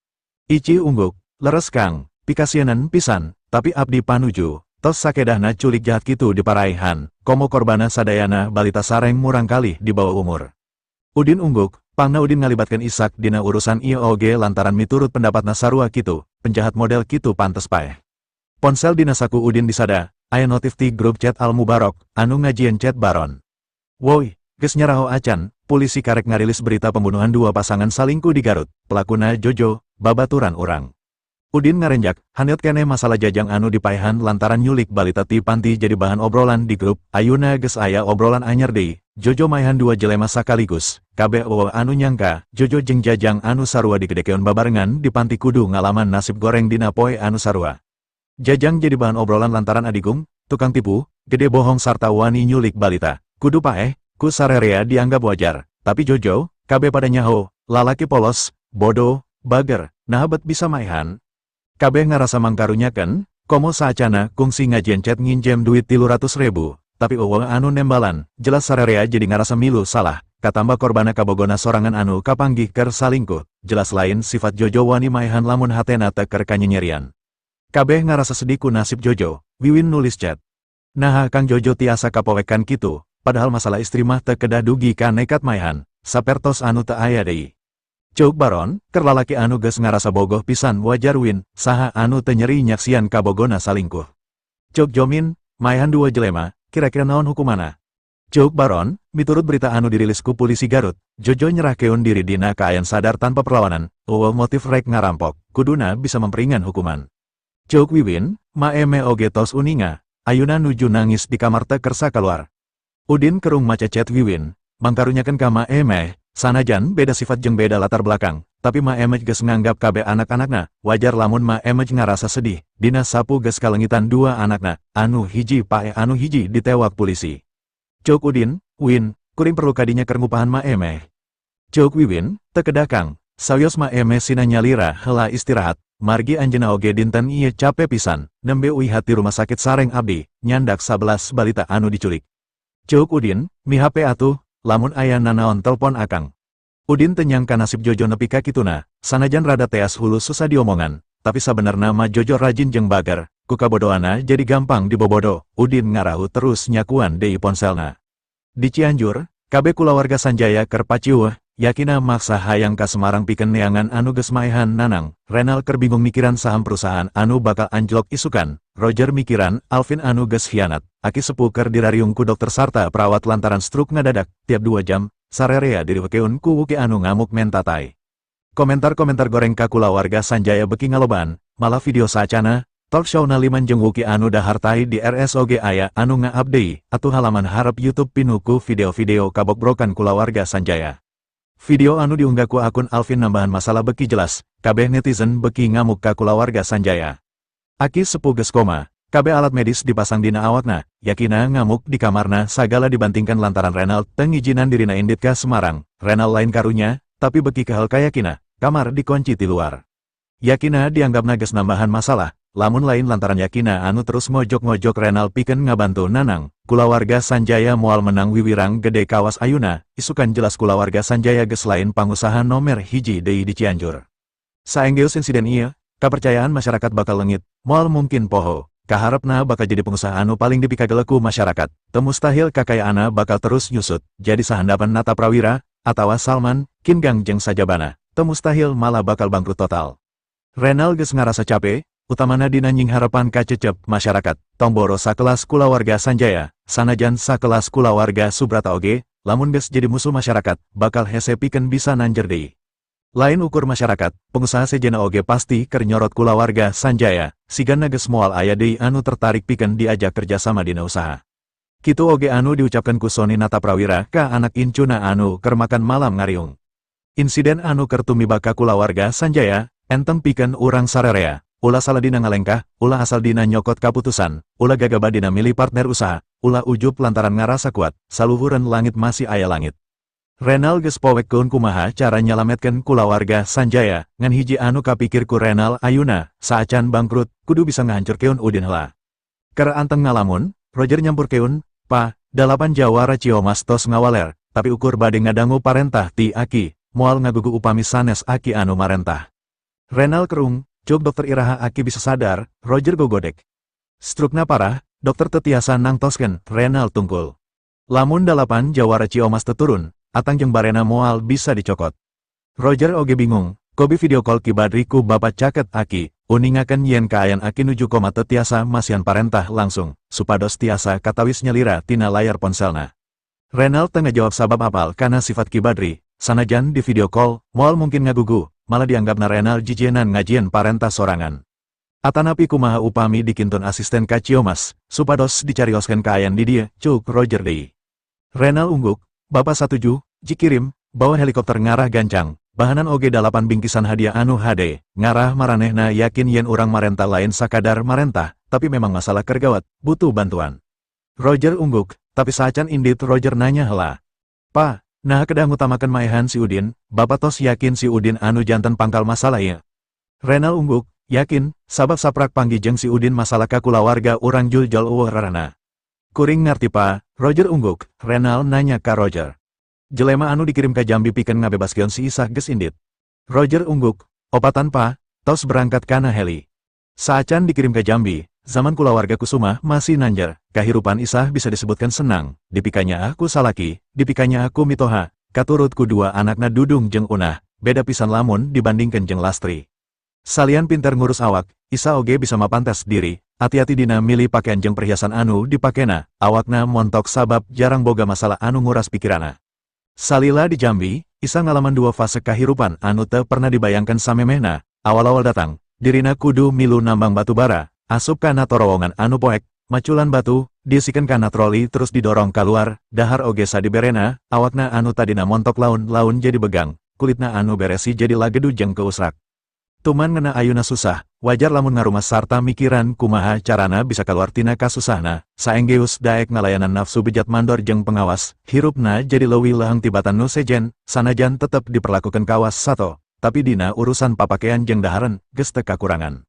Ici ungguk, "Leres Kang, pikasienan pisan, tapi abdi panuju, tos sakedahna culik jahat kitu diparaihan, komo korbana sadayana balita sareng murangkalih di bawah umur." Udin ungguk, pangna Udin ngalibatkan Isak dina urusan ieu oge lantaran miturut pendapatna sarua kitu, penjahat model kitu pantes paeh. Ponsel dina saku Udin disada, aya notif ti grup chat Al Mubarok, anu ngajieun chat Baron. "Woi, geus nyaraho acan, polisi karek ngarilis berita pembunuhan dua pasangan salingkuh di Garut, pelakuna Jojo, babaturan urang." Udin ngarenjak, haneut keneh masalah Jajang anu dipaehan lantaran nyulik balita ti panti jadi bahan obrolan di grup, ayuna geus aya obrolan anyar deui, Jojo maehan dua jelema sakaligus, kabeh euweuh anu nyangka, Jojo jeung Jajang anu sarua digedekeun babarengan di panti kudu ngalaman nasib goreng dina poe anu sarua. Jajang jadi bahan obrolan lantaran adigung, tukang tipu, gede bohong sarta wani nyulik balita. Kudu paeh, ku sarerea dianggap wajar. Tapi Jojo, kabeh pada nyaho, lalaki polos, bodoh, bager, naha bet bisa maehan. Kabeh ngarasa mangkarunyakeun, komo saacana kungsi ngajieun chat nginjem duit 300 ribu, tapi euweuh anu nembalan, jelas sarerea jadi ngarasa milu salah, katamba korbana kabogona sorangan anu kapanggih ker salingkuh, jelas lain sifat Jojo wani maehan lamun hatena teu keur kanyenyerian. Kabeh ngarasa sedih ku nasib Jojo. Wiwin nulis chat. "Naha Kang Jojo tiasa kapowekan kitu, padahal masalah istri mah teu kedah dugi ka nekat maehan, sapertos anu teu aya deui." Ceuk Baron, "Keur lalaki anu geus ngarasa bogoh pisan wajar Win, saha anu teu nyeri nyaksian kabogona salingkuh." Ceuk Jomin, "Maehan dua jelema, kira-kira naon hukumana?" Ceuk Baron, "Miturut berita anu dirilis ku polisi Garut, Jojo nyerahkeun diri dina kaayaan sadar tanpa perlawanan, euweuh motif rek ngarampok, kuduna bisa memperingan hukuman." Ceuk Wiwin, "Mak Eme oge tos uninga, ayuna nuju nangis di kamar teu kersa keluar." Udin kerung maca chat Wiwin, mangkarunyakeun ka Mak Eme, sanajan beda sifat jeung beda latar belakang, tapi Mak Eme geus nganggap kabeh anak-anakna, wajar lamun Mak Eme ngarasa sedih, dina sapu geus kalengitan dua anakna, anu hiji paeh, anu hiji ditewak polisi. Ceuk Udin, "Win, kuring perlu kadinya keur ngupahan Mak Eme." Ceuk Wiwin, "Teu kedah Kang, sawios Mak Eme sina nyalira heula istirahat, margi anjeunna oge dinten ieu cape pisan, nembe uih ti rumah sakit sareng abdi, nyandak 11 balita anu diculik." Ceuk Udin, "Mi HP atuh, lamun aya nanaon telpon Akang." Udin teu nyangka nasib Jojo nepi ka kituna, sanajan rada teas hulu susah diomongan, tapi sabenerna mah Jojo rajin jeung bager, ku kabodohana jadi gampang dibobodo. Udin ngarahu terus nyakuan deui ponselna. Di Cianjur, kabeh kulawarga Sanjaya keur paciweuh, yakina maksa hayang ka Semarang pikeun neangan anu geus maehan Nanang, Renal keur bingung mikiran saham perusahaan anu bakal anjlok isukan, Roger mikiran Alvin anu geus hianat, Aki sepuh keur dirariung ku dokter sarta perawat lantaran stroke ngadadak, tiap 2 jam, sarerea diriwekeun ku Wuki anu ngamuk menta tai. Komentar-komentar goreng ka kulawarga Sanjaya beki ngalobaan, malah video saacana, Talk show na Liman jeung Wuki anu dahar tai di RS oge aya anu nga-up deui, atuh halaman hareup YouTube pinuh ku video-video kabogbrokan kulawarga Sanjaya. Video anu diunggah ku akun Alvin nambahan masalah beki jelas, kabeh netizen beki ngamuk ka kulawarga Sanjaya. Aki sepuh geus koma, kabeh alat medis dipasang dina awakna, yakina ngamuk di kamarna sagala dibantingkan lantaran Renal teu ngijinan dirina indit ka Semarang. Renal lain karunya, tapi beki kehel ka yakina, kamar dikunci ti luar. Yakina dianggapna geus nambahan masalah, lamun lain lantaran yakina anu terus ngojok-ngojok Renal pikeun ngabantu Nanang, kulawarga Sanjaya moal menang wiwirang gede kawas ayuna, isukan jelas kulawarga Sanjaya geus lain pangusaha nomer hiji deui di Cianjur. Saenggeus insiden ieu, kapercayaan masyarakat bakal leungit, moal mungkin poho, kaharepna bakal jadi pengusaha anu paling dipikagele ku masyarakat, teu mustahil kakayaanna bakal terus nyusut, jadi sahandapan Nata Prawira, atawa Salman, Qin Gang jeung sajabana, teu mustahil malah bakal bangkrut total. Renal geus ngarasa cape, utamana dina nyingharepan kacecep masyarakat, tong boro sakelas kulawarga Sanjaya, sanajan sakelas kulawarga Subrata oge, lamun geus jadi musuh masyarakat, bakal hese pikeun bisa nanjer deui. Lain ukur masyarakat, pengusaha sejenna oge pasti keur nyorot kulawarga Sanjaya, sigana geus moal aya deui anu tertarik pikeun diajak kerjasama dina usaha. Kitu oge anu diucapkeun ku Sony Nata Prawira ka anak incuna anu keur makan malam ngariung. Insiden anu keur tumiba ka kulawarga Sanjaya, enteng pikeun urang sarerea, ulah salah dina ngalengkah, ulah asal dina nyokot kaputusan, ulah gagabah dina milih partner usaha, ulah ujub lantaran ngarasa kuat, saluhureun langit masih aya langit. Renal geus poekeun kumaha cara nyalametkeun kulawarga Sanjaya, ngan hiji anu kapikir ku Renal ayuna, saacan bangkrut, kudu bisa ngahancurkeun Udin heula. Keur anteng ngalamun, Roger nyampurkeun, "Pa, dalapan jawara Ciomas tos ngawaler, tapi ukur bade ngadangu parentah ti Aki, moal ngagugu upami sanes Aki anu marentah." "Renal kerung, cuk dokter iraha Aki bisa sadar?" Roger gogodek. "Strukna parah, dokter teu tiasa nangtoskeun," Renal tungkul. "Lamun dalapan jawara Ciomas teu turun, atang jeung barena moal bisa dicokot." Roger oge bingung, kobi video call Ki Badri ku bapak caket Aki, uningakeun yen kaayan Aki nuju koma teu tiasa masihan parentah langsung, supados tiasa katawis nyalira tina layar ponselna. Renal teu ngajawab sabab apal kana sifat Ki Badri, sanajan di video call, moal mungkin ngagugu, malah dianggapna Renal jijienan ngajieun parentah sorangan. "Atanapi kumaha upami dikintun asisten ka Ciomas, supados dicarioskeun kaayan di dieu," cuk Roger deui. Renal ungguk, "Bapak satuju, jikirim, bawa helikopter ngarah gancang, bahanan oge dalapan bingkisan hadiah anu hade, ngarah maranehna yakin yen urang marentah lain sakadar marentah, tapi memang masalah keur gawat, butuh bantuan." Roger ungguk, tapi saacan indit Roger nanya heula. "Pa, naha kedah ngutamakeun maehan si Udin, Bapak tos yakin si Udin anu janten pangkal masalah ieu?" Renal ungguk, "Yakin, sabab saprak panggih jeung si Udin masalah ka kulawarga urang juljol euweuh rarana." "Kuring ngarti, Pa," Roger ungguk. Renal nanya ka Roger. "Jelema anu dikirim ka Jambi pikeun ngabebaskeun si Isah geus indit?" Roger ungguk, "Opatan, Pa, tos berangkat kana heli." Saacan dikirim ke Jambi, zaman kulawarga Kusuma masih nanjer, kahirupan Isah bisa disebutkan senang, dipikanyaah ku salaki, dipikanyaah ku mitoha, katurut ku dua anakna Dudung jeung Unah, beda pisan lamun dibandingkan jeung Lastri. Salian pinter ngurus awak, Isa oge bisa mapantes diri, hati-hati dina milih pakaian jeung perhiasan anu dipakena, awakna montok sabab jarang boga masalah anu nguras pikirana. Salila di Jambi, Isa ngalaman dua fase kahirupan anu teu pernah dibayangkan samemehna. Awal-awal datang, dirina kudu milu nambang batu bara, asup kana torowongan anu poek, maculan batu, diisikeun kana troli terus didorong keluar, dahar oge sadiberena, awakna anu tadina montok laun-laun jadi begang, kulitna anu beresi jadi lagedu jeung keusrak. Tuman ngena ayuna susah, wajar lamun ngarumas sarta mikiran kumaha carana bisa keluar tina kasusahna, saenggeus daek ngalayanan nafsu bejat mandor jeung pengawas, hirupna jadi leuwih leheng tibatan nu sejen, sanajan tetep diperlakukan kawas sato, tapi dina urusan papakean jeung dahareun, geus teu kakurangan.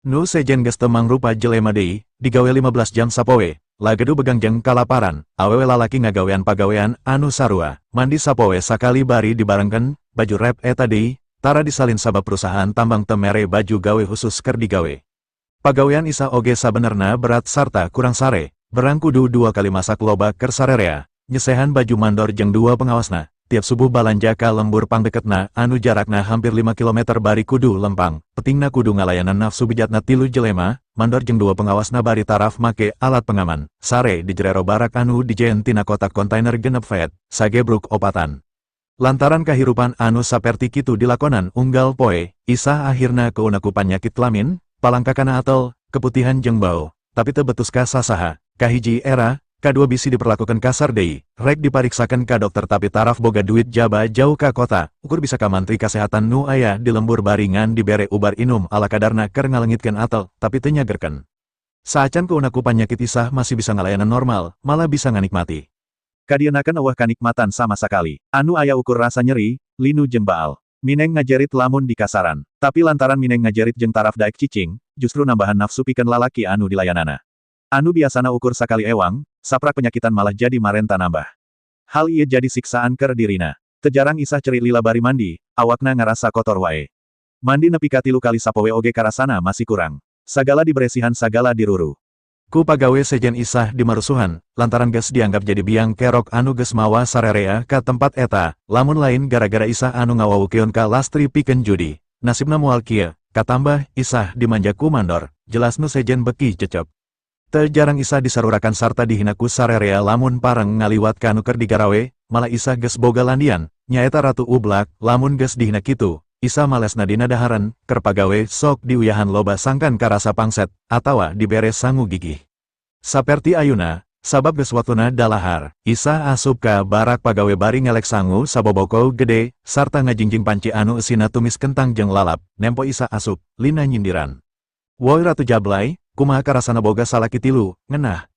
Nu sejen geus teu mangrupa jelema deui, digawe 15 jam sapoe, lagedu begang jeung kalaparan, awewe lalaki ngagawean pagawean anu sarua, mandi sapoe sakali bari dibarengkeun, baju rep eta deui, tara disalin sabab perusahaan tambang teu mere baju gawe khusus keur digawe. Pagawean Isa oge sabenerna berat sarta kurang sare, berang kudu dua kali masak loba keur sarerea, nyesehan baju mandor jeung dua pengawasna, tiap subuh balanja ka lembur pangdeketna anu jarakna hampir 5 km bari kudu lempang, petingna kudu ngalayanan nafsu bejatna tilu jelema, mandor jeung dua pengawasna bari taraf make alat pengaman, sare di jerero barak anu dijieun tina kotak kontainer 6 feet, sagebruk opatan. Lantaran kahirupan anu saperti kitu dilakonan unggal poe, Isah akhirna keuna ku panyakit kelamin, palangkakana atel, keputihan jeung bau, tapi teu betus ka sasaha, kahiji era, kadua bisi diperlakukan kasar deui, rek dipariksakeun ka dokter tapi taraf boga duit jaba jauh ka kota, ukur bisa ka mantri kesehatan nu aya di lembur bari ngan dibere ubar inum ala kadarna keur ngalengitkeun atel, tapi teu nyagerkeun. Saacan keuna ku panyakit, Isah masih bisa ngalayanan normal, malah bisa nganikmati. Kadieunakeun euweuh kanikmatan sama sakali. Anu aya ukur rasa nyeri, linu jeung baal. Mineng ngajerit lamun dikasaran. Tapi lantaran mineng ngajerit jeung taraf daek cicing, justru nambahan nafsu pikeun lalaki anu dilayanana. Anu biasana ukur sakali ewang, saprak penyakitan malah jadi marenta nambah. Hal ieu jadi siksaan keur dirina. Teu jarang Isah cerik lila bari mandi, awakna ngarasa kotor wae. Mandi nepi ka 3 kali sapoe oge karasana masih kurang. Sagala diberesihan, sagala diruru. Ku pagawe sejen Isah dimarusuhan, lantaran geus dianggap jadi biang kerok anu geus mawa sarerea ka tempat eta, lamun lain gara-gara Isah anu ngawawukeun ka Lastri pikeun judi. Nasibna moal kieu, katambah Isah dimanja ku mandor, jelas nu sejen beki cecep. Teu jarang Isah disarurakan sarta dihina ku sarerea lamun pareng ngaliwat ka nu keur digarawe, malah Isah geus boga landian, nyaeta Ratu Ublak, lamun geus dihina kitu, Isah malesna dina dahareun, keur pagawe sok diuyahan loba sangkan karasa pangset, atawa dibere sangu gigih. Saperti ayuna, sabab geus waktuna dalahar, Isah asup ka barak pagawe bari ngelek sangu saboboko gede, sarta ngajingjing panci anu eusina tumis kentang jeung lalap. Nempo Isah asup, Lina nyindiran. "Woi Ratu Jablay, kumaha karasana boga salaki tilu, ngenah?"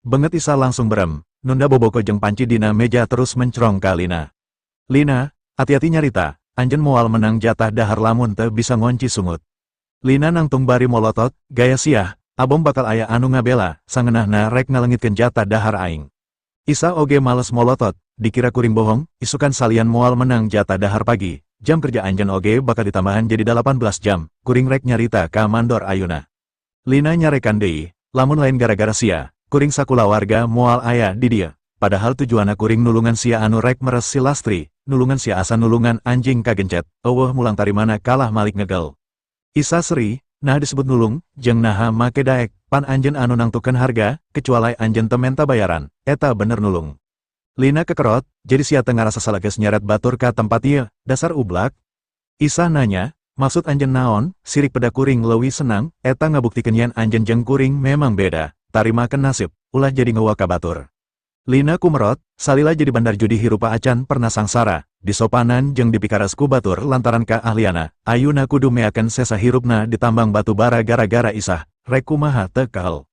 Beungeut Isah langsung berem, nunda boboko jeung panci dina meja terus mencrong ka Lina. "Lina, hati-hati nyarita, anjeun moal menang jatah dahar lamun teu bisa ngonci sungut." Lina nangtung bari molotot, "Gaya sia, abong bakal aya anu ngabela, sangeunahna rek ngalengitkeun jatah dahar aing." Isah oge males molotot, "Dikira kuring bohong, isukan salian moal menang jatah dahar pagi, jam kerja anjeun oge bakal ditambahan jadi 18 jam, kuring rek nyarita ka mandor ayuna." Lina nyarekan deui, "Lamun lain gara-gara sia, kuring sakulawarga moal aya di dieu. Padahal tujuanna kuring nulungan sia anu rek meres si Lastri, nulungan sia asa nulungan anjing kagencet, euweuh mulang tarimana kalah malik ngegel." Isah seri, "Naha disebut nulung, jeung naha make daek, pan anjeun anu nangtukeun harga, kecuali anjeun teu menta bayaran, eta bener nulung." Lina kekerot, "Jadi sia teu ngarasa salah geus nyeret batur ka tempat ieu, dasar ublak?" Isah nanya, "Maksud anjeun naon?" "Sirik peda kuring leuwih senang, eta ngabuktikeun yen anjeun jeung kuring memang beda, tarimakeun nasib, ulah jadi ngeuwa ka batur." Lina kumerot, salila jadi bandar judi hirup acan pernah sangsara, disopanan jeung dipikares ku batur lantaran kaahlianna, ayuna kudu meakeun sesa hirupna di tambang batu bara gara-gara Isah, rek kumaha teu kehel.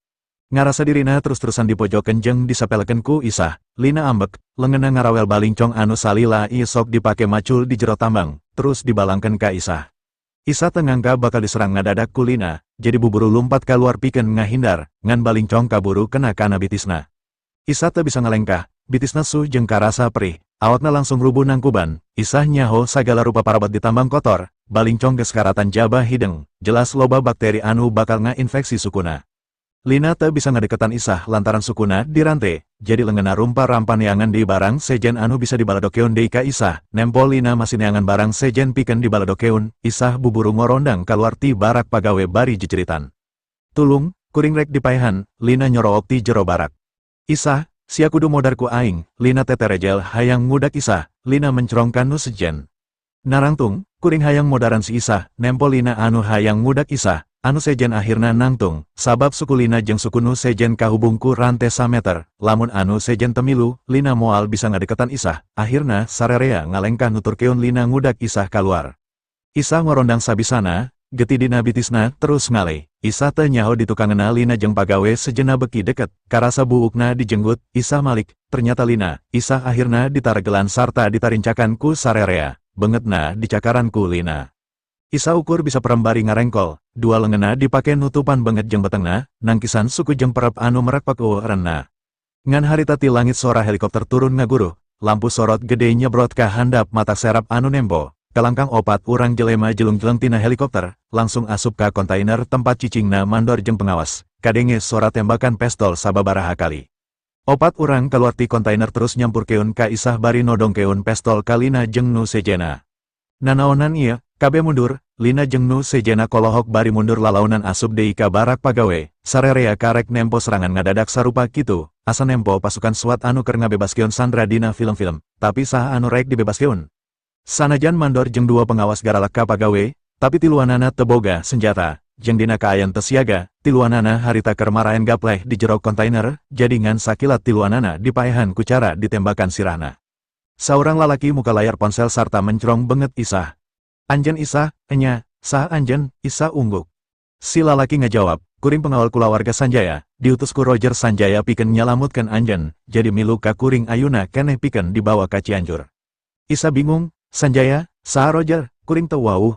Ngarasa dirina terus-terusan dipojokeun jeung disapelekeun ku Isah, Lina ambek, leungeunna ngarawel balingcong anu salila ieu sok dipake macul di jero tambang, terus dibalangkeun ka Isah. Isah teu ngangka bakal diserang ngadadak ku Lina, jadi buburu lumpat kaluar pikeun ngahindar, ngan balingcong kaburu kena kana bitisna. Isah teu bisa ngalengkah, bitisna suh jeung karasa perih, awakna langsung rubuh nangkuban. Isah nyaho sagala rupa parabot di tambang kotor, balingcong geus karatan jaba hideung, jelas loba bakteri anu bakal ngainfeksi sukuna. Lina teu bisa ngadeketan Isah lantaran sukuna dirante, jadi leungeunna rumpa-rampa neangan deui barang sejen anu bisa dibaladokeun deui ka Isah. Nempo Lina masih neangan barang sejen pikeun dibaladokeun, Isah buburu ngorondang kaluar ti barak pagawe bari jejeritan. "Tulung, kuring rek dipaehan," Lina nyorook ti jero barak. "Isah, sia kudu modar ku aing," Lina teterejel hayang ngudak Isah, Lina mencrong ka nu sejen. "Narangtung, kuring hayang modaran si Isah." Nempo Lina anu hayang ngudak Isah, anu sejen akhirna nangtung, sabab suku Lina jeung suku nu sejen kahubung ku rante sameter, lamun anu sejen teu milu, Lina moal bisa ngadeketan Isah, akhirna sarerea ngalengkah nuturkeun Lina ngudak Isah kaluar. Isah ngorondang sabisana, getih dina bitisna terus ngaley. Isah teu nyaho ditukangeunna Lina jeung pagawe sejenna beki deket, karasa buukna dijenggut, Isah malik, ternyata Lina. Isah akhirna ditaregelan sarta ditarincakan ku sarerea, beungeutna dicakaran ku Lina. Isah ukur bisa perem bari ngarengkol, dua leungeunna dipake nutupan beungeut jeung betengna, nangkisan suku jeung perep anu merekpek euweuh erenna. Ngan harita ti langit sora helikopter turun ngaguruh, lampu sorot gede nyebrot ka handap matak serap anu nempo, kalangkang opat urang jelema jelung-jeleng tina helikopter, langsung asup ka kontainer tempat cicingna mandor jeung pengawas, kadenge sora tembakan pestol sababaraha kali. Opat urang keluar ti kontainer terus nyampurkeun ka Isah bari nodongkeun pestol ka Lina jeung nu sejena. "Nanaonan ieu, kabeh mundur!" Lina jeung nu sejena kolohok bari mundur lalaunan asup deui ka barak pagawe, sarerea karek nempo serangan ngadadak sarupa kitu, asa nempo pasukan SWAT anu keur ngabebaskeun sandera dina film-film, tapi saha anu rek dibebaskeun? Sanajan mandor jeung dua pengawas garalak ka pagawe, tapi tiluanana teu boga senjata, jeung dina kaayaan teu siaga, Tiluanana harita keur maraen gapleh di jero kontainer, jadi ngan sakilat tiluanana dipaehan ku cara ditembakan sirahna. Saurang lalaki muka layar ponsel sarta mencrong beungeut Isah. "Anjeun Isah, enya, saha anjeun?" Isah ungguk. Si lalaki ngajawab, "Kuring pengawal kulawarga Sanjaya, diutus ku Roger Sanjaya pikeun nyalamutkeun anjeun, jadi milu ka kuring ayuna keneh pikeun dibawa ka Cianjur." Isa bingung, "Sanjaya, saha Roger, kuring teu wawuh."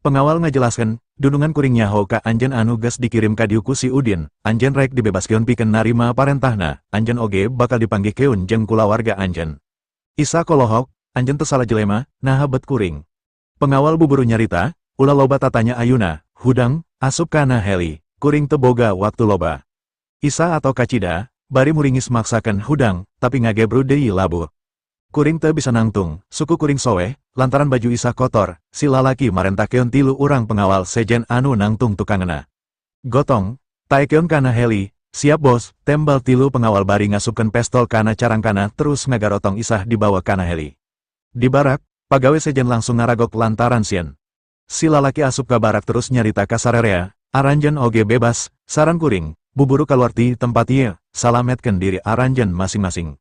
Pengawal ngajelaskeun, "Dunungan kuring nyaho ka anjeun anu geus dikirim ka dieu ku si Udin, anjeun rek dibebaskeun pikeun narima parentahna, anjeun oge bakal dipanggihkeun jeung kulawarga anjeun." Isa kolohok, "Anjeun teu salah jelema, naha bet kuring?" Pengawal buburu nyarita, "Ulah loba tatanya ayuna, hudang, asup kana heli, kuring teu boga waktu loba." Isa atos kacida, bari muringis maksakeun hudang, tapi ngagebru deui labuh. "Kuring teu bisa nangtung, suku kuring soweh." Lantaran baju Isa kotor, si lalaki marentahkeun tilu urang pengawal sejen anu nangtung tukangeuna. "Gotong, taekkeun kana heli." "Siap, Bos," tembal tilu pengawal bari ngasupkeun pestol kana carangkana terus ngagarotong Isah dibawa kana heli. Di barak, pagawe sejen langsung ngaragok lantaran sieun. Si lalaki asup ka barak terus nyarita ka sarerea, "Aranjeun oge bebas, saran kuring, buburu kaluar ti tempat ieu, salametkeun diri aranjeun masing-masing."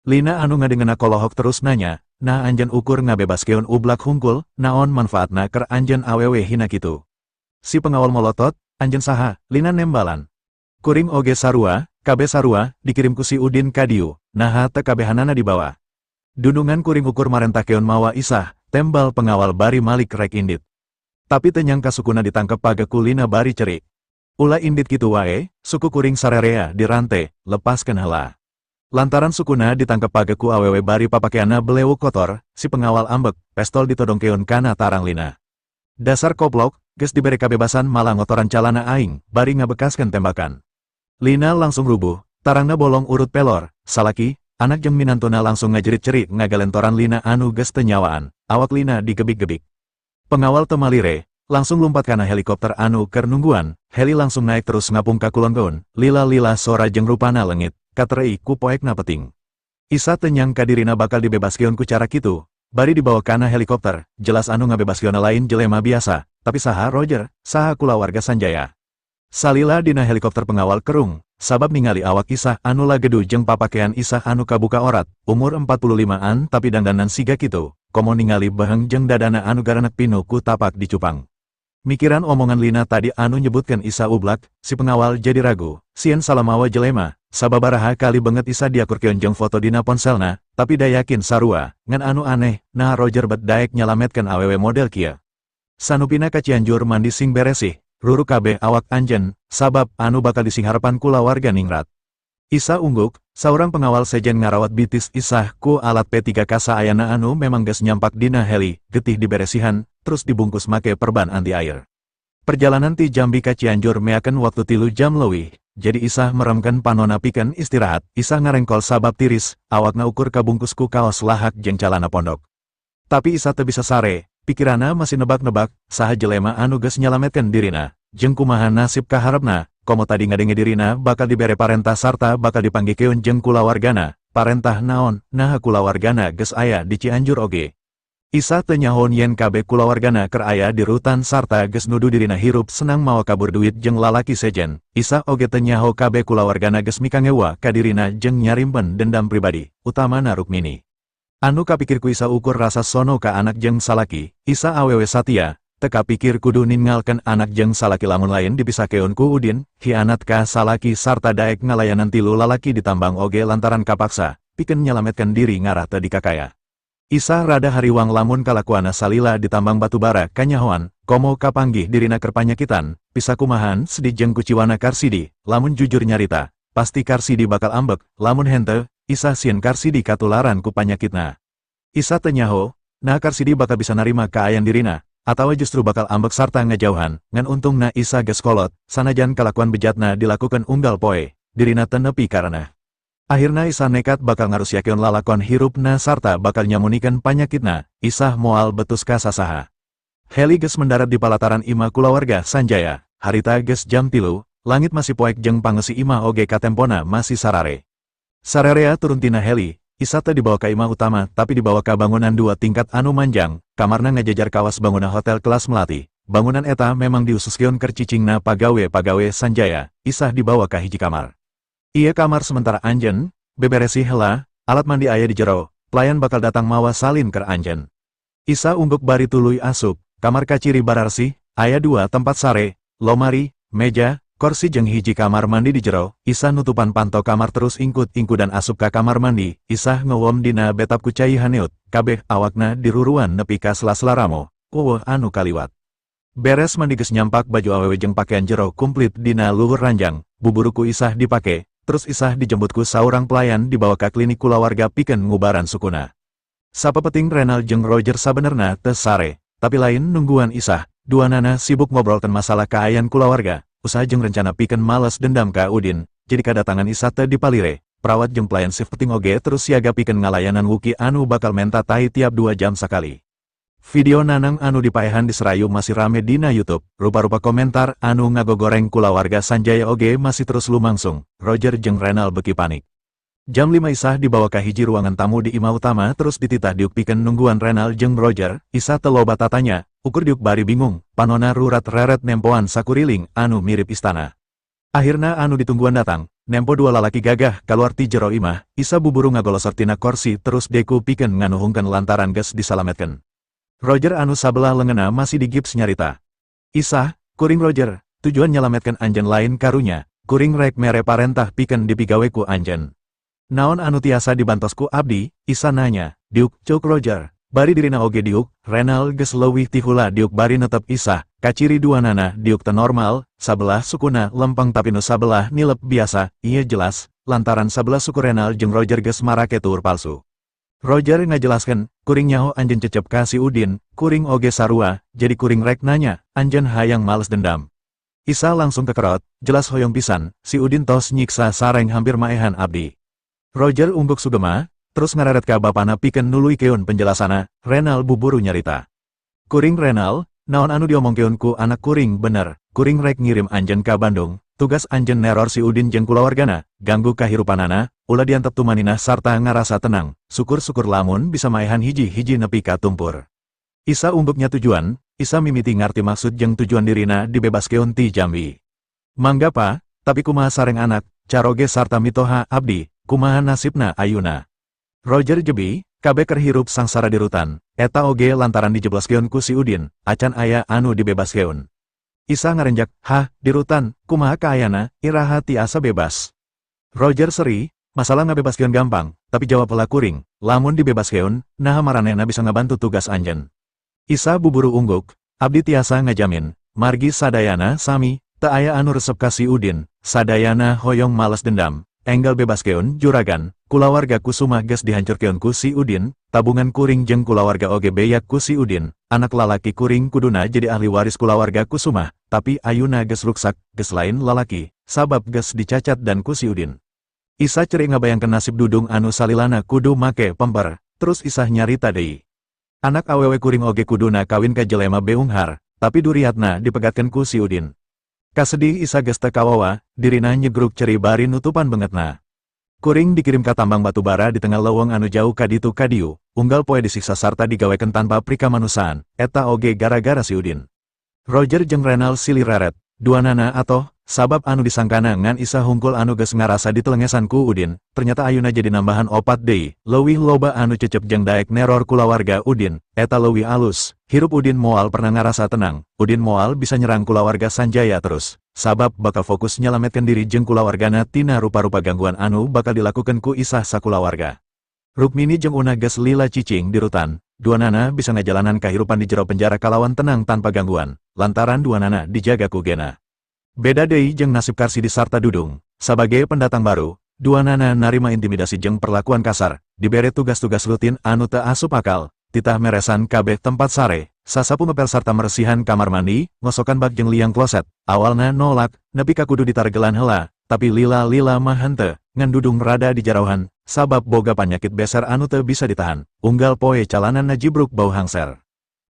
Lina anu ngadengena kolohok terus nanya, "Nah, anjeun ukur ngabebaskeun ublak hungkul, naon manfaatna keur anjeun awewe hina kitu?" Si pengawal molotot, "Anjeun saha?" Lina nembalan. "Kuring oge sarua, kabeh sarua, dikirim ku si Udin ka dieu, naha teu kabehanana dibawa? Dunungan kuring ukur marentahkeun mawa Isah," tembal pengawal bari malik rek indit. Tapi teu nyangka sukuna ditangkep page ku Lina bari cerik. "Ulah indit kitu wae, suku kuring sarerea dirante, lepaskeun heula." Lantaran sukuna ditangkep page ku awewe bari papakeanna belewuk kotor, si pengawal ambek, pestol ditodongkeun kana tarang Lina. "Dasar koplok, geus dibere kabebasan malah ngotoran calana aing," bari ngabekaskeun tembakan. Lina langsung rubuh, tarangna bolong urut pelor, salaki, anak jeung minantuna langsung ngajerit cerik ngagalentoran Lina anu geus teu nyawaan, awak Lina digebik-gebik. Pengawal teu malire, langsung lumpat kana helikopter anu keur nungguan, heli langsung naik terus ngapung ka kulon, lila-lila sora jeung rupana leungit, katerei ku poekna peting. Isa teu nyangka dirina bakal dibebaskeun ku cara kitu, bari dibawa kana helikopter, jelas anu ngabebaskeun lain jelema biasa, tapi saha Roger, saha kulawarga Sanjaya? Salila dina helikopter pengawal kerung, sabab ningali awak Isah anu lagedu jeung papakean Isah anu kabuka orat, umur 45-an tapi dangdanan siga kitu, komo ningali beheng jeung dadana anu garanek pinuh ku tapak dicupang. Mikiran omongan Lina tadi anu nyebutkan Isa ublak, si pengawal jadi ragu, sieun salah mawa jelema, sababaraha kali beungeut Isa diakurkeun jeung foto dina ponselna, tapi da yakin sarua, ngan anu aneh, nah Roger bet daek nyalametkeun awewe model kieu. "Sanupina ka Cianjur mandi sing beresih, ruruk kabeh awak anjeun, sabab anu bakal disingharepan kulawarga ningrat." Isa ungguk, saurang pengawal sejen ngarawat bitis Isah ku alat P3K saayana anu memang geus nyampak dina heli, getih diberesihan, terus dibungkus make perban anti air. Perjalanan ti Jambi ka Cianjur meakeun waktu 3 jam leuwih, jadi Isah meremkeun panona pikeun istirahat. Isah ngarengkol sabab tiris, awakna ukur kabungkus ku kaos lahak jeung calana pondok. Tapi Isah teu bisa sare, pikirana masih nebak-nebak, saha jelema anu geus nyalametkeun dirina, jeung kumaha nasib kaharepna, komo tadi ngadenge dirina bakal dibere parentah sarta bakal dipanggihkeun jeung kulawargana, parentah naon, naha kulawargana geus aya di Cianjur oge? Isa teu nyaho yen kabeh kulawargana keur aya di rutan sarta geus nuduh dirina hirup senang mawa kabur duit jeung lalaki sejen. Isa oge teu nyaho kabeh kulawargana geus mikangewa ka dirina jeung nyarimpen dendam pribadi, utamana Rukmini. Anu kapikir ku Isa ukur rasa sono ka anak jeung salaki. Isa awewe satia, teu kapikir kudu ninggalkeun anak jeung salaki lamun lain dipisahkeun ku Udin, hianat ka salaki sarta daek ngalayanan tilu lalaki ditambang oge lantaran kapaksa, pikeun nyalametkeun diri ngarah teu dikakaya. Isa rada hariwang lamun kalakuana salila ditambang batu bara kanyahoan, komo kapanggih dirina keur panyakitan, pisakumahan sedih jeung kuciwana Karsidi, lamun jujur nyarita, pasti Karsidi bakal ambek, lamun henteu, Isa sieun Karsidi katularan ku panyakitna. Isa teu nyaho, nah Karsidi bakal bisa narima kaayan dirina, atawa justru bakal ambek sarta ngajauhan, ngan untungna Isa geus kolot, sanajan kalakuan bejatna dilakukan unggal poe, dirina teu nepi karena. Akhirna Isa nekat bakal ngarusiakeun lalakon hirupna sarta bakal nyamunikeun panyakitna, Isah moal betus ka sasaha. Heli geus mendarat di palataran imah kulawarga Sanjaya, harita geus jam 3, langit masih poek jeung pangeusi imah oge katempona masih sarare. Sarerea turun tina heli, Isa teu dibawa ka imah utama tapi dibawa ka bangunan dua tingkat anu manjang, kamarna ngajajar kawas bangunan hotel kelas melati. Bangunan eta memang dihususkeun keur cicingna pagawe-pagawe Sanjaya. Isah dibawa ka hiji kamar. "Ieu kamar sementara anjeun, beberesi heula, alat mandi aya di jero, pelayan bakal datang mawa salin keur anjeun." Isa ungguk bari tuluy asup. Kamar kaciri bararsih, aya dua tempat sare, lomari, meja, kursi jeung hiji kamar mandi di jero. Isah nutupan panto kamar terus ingkut-ingkudan asup ka kamar mandi. Isah ngewom dina betap ku cai haneut, kabeh awakna diruruan nepi ka sela-sela ramo, euweuh anu kaliwat. Beres mandi geus nyampak baju awewe jeung pakaian jero kumplit dina luhur ranjang, buburu ku Isah dipake, terus Isah dijemput ku saurang pelayan dibawa ka klinik kulawarga pikeun ngubaran sukuna. Sapepeting Renal jeung Roger sabenerna teu sare, tapi lain nungguan Isah, duanana sibuk ngobrolkeun masalah kaayaan kulawarga, usaha jeung rencana pikeun males dendam ka Udin, jadi kadatangan Isah teu dipalire. Perawat jeung pelayan shift peting oge terus siaga pikeun ngalayanan Wuki anu bakal menta tai tiap 2 jam sakali. Video Nanang anu dipaehan di Serayu masih rame dina YouTube, rupa-rupa komentar anu ngagogoreng kulawarga Sanjaya oge masih terus lumangsung. Roger jeung Renal beki panik. Jam 5 Isah dibawa ka hiji ruangan tamu di imah utama terus dititah diuk pikeun nungguan Renal jeung Roger. Isah teu loba tatanya, ukur diuk bari bingung, panona rurat reret nempoan sakuriling anu mirip istana. Akhirna anu ditungguan datang, nempo dua lalaki gagah kaluar ti jero imah. Isa buburu ngagolosor tina korsi terus deku pikeun nganuhungkeun lantaran geus disalametkeun. Roger anu sabelah leungeunna masih digips nyarita. "Isah, kuring Roger, tujuan nyalametkeun anjeun lain karunya, kuring rek mere parentah pikeun dipigawe ku anjeun." "Naon anu tiasa dibantos ku abdi?" Isa nanya. "Diuk," cuk Roger. Bari dirina oge diuk. Renal geus leuwih tihula diuk bari netep Isah. Kaciri duanana diuk teu normal, sabelah sukuna lempeng tapi nu sabelah nilep biasa. Ieu jelas, lantaran sabelah suku Renal jeung Roger geus marake tuur palsu. Roger ngajelaskeun, "Kuring nyaho anjeun cecep ka si Udin, kuring oge sarua, jadi kuring rek nanya, anjeun hayang males dendam?" Isa langsung kekerot, "Jelas hoyong pisan, si Udin tos nyiksa sareng hampir maehan abdi." Roger ungguk sugema, terus ngareret ka bapana pikeun nuluykeun penjelasana. Renal buburu nyarita. "Kuring Renal, naon anu diomongkeun ku anak kuring bener, kuring rek ngirim anjeun ka Bandung, tugas anjeun neror si Udin jeung kulawargana, ganggu kahirupanana, ulah diantep tumaninah sarta ngarasa tenang, syukur-syukur lamun bisa maehan hiji-hiji nepi ka tumpur." Isa ungguknya tujuan. Isa mimiti ngarti maksud jeung tujuan dirina dibebaskeun ti Jambi. "Mangga Pa, tapi kumaha sareng anak, caroge sarta mitoha abdi, kumaha nasibna ayuna?" Roger jebi, "Kabeh keur hirup sangsara di rutan, eta oge lantaran dijebloskeun ku si Udin, acan aya anu dibebaskeun." Isa ngarenjak, "Hah, di rutan, kumaha kaayana, iraha tiasa bebas?" Roger seri, "Masalah ngabebaskeun gampang, tapi jawab heula kuring, lamun dibebaskeun, naha maranehna bisa ngabantu tugas anjeun?" Isa buburu ungguk, "Abdi tiasa ngajamin, margi sadayana sami, teu aya anu resep ka si Udin, sadayana hoyong males dendam. Enggal bebaskeun, juragan, kulawarga Kusuma geus dihancurkeun ku si Udin, tabungan kuring jeung kulawarga oge beyak ku si Udin, anak lalaki kuring kuduna jadi ahli waris kulawarga Kusuma, tapi ayuna geus ruksak, geus lain lalaki, sabab geus dicacat dan ku si Udin." Isa cerik ngabayangkeun nasib Dudung anu salilana kudu make pemper, terus Isah nyarita deui. "Anak awewe kuring oge kuduna kawin ka jelema beunghar, tapi duriatna dipegatkeun ku si Udin." Kasedih Isa geus teu kawawa, dirina nyegruk ceri bari nutupan beungeutna. "Kuring dikirim ka tambang batu bara di tengah leuweung anu jauh kaditu kadieu, unggal poe disiksa sarta digawekeun tanpa prikamanusan, eta oge gara-gara si Udin." Roger jeung Renal silih reret, duanana atoh, sabab anu disangkana ngan Isa hungkul anu geus ngarasa ditelengesan ku Udin, ternyata ayuna jadi nambahan opat deui, leuwih loba anu cecep jeung daek neror kulawarga Udin, eta leuwih alus, hirup Udin moal pernah ngarasa tenang. Udin moal bisa nyerang kulawarga Sanjaya terus, sabab bakal fokus nyalametkeun diri jeung kulawargana tina rupa-rupa gangguan anu bakal dilakukan ku Isah sakulawarga. Rukmini jeung Una geus lila cicing di rutan, duanana bisa ngajalanan kahirupan di jero penjara kalawan tenang tanpa gangguan, lantaran duanana dijaga ku Gena. Beda deui jeung nasib Karsidi sarta Dudung. Sabagai pendatang baru, duanana narima intimidasi jeung perlakuan kasar, dibere tugas-tugas rutin anu teu asup akal, titah meresan kabeh tempat sare, sasapu ngepel sarta meresihan kamar mandi, ngosokan bak jeung liang kloset. Awalna nolak, nepi ka kudu ditaregelan heula, tapi lila-lila mah henteu, ngan Dudung rada dijarauhan, sabab boga panyakit beser anu teu bisa ditahan, unggal poe calanana jibruk bau hangser.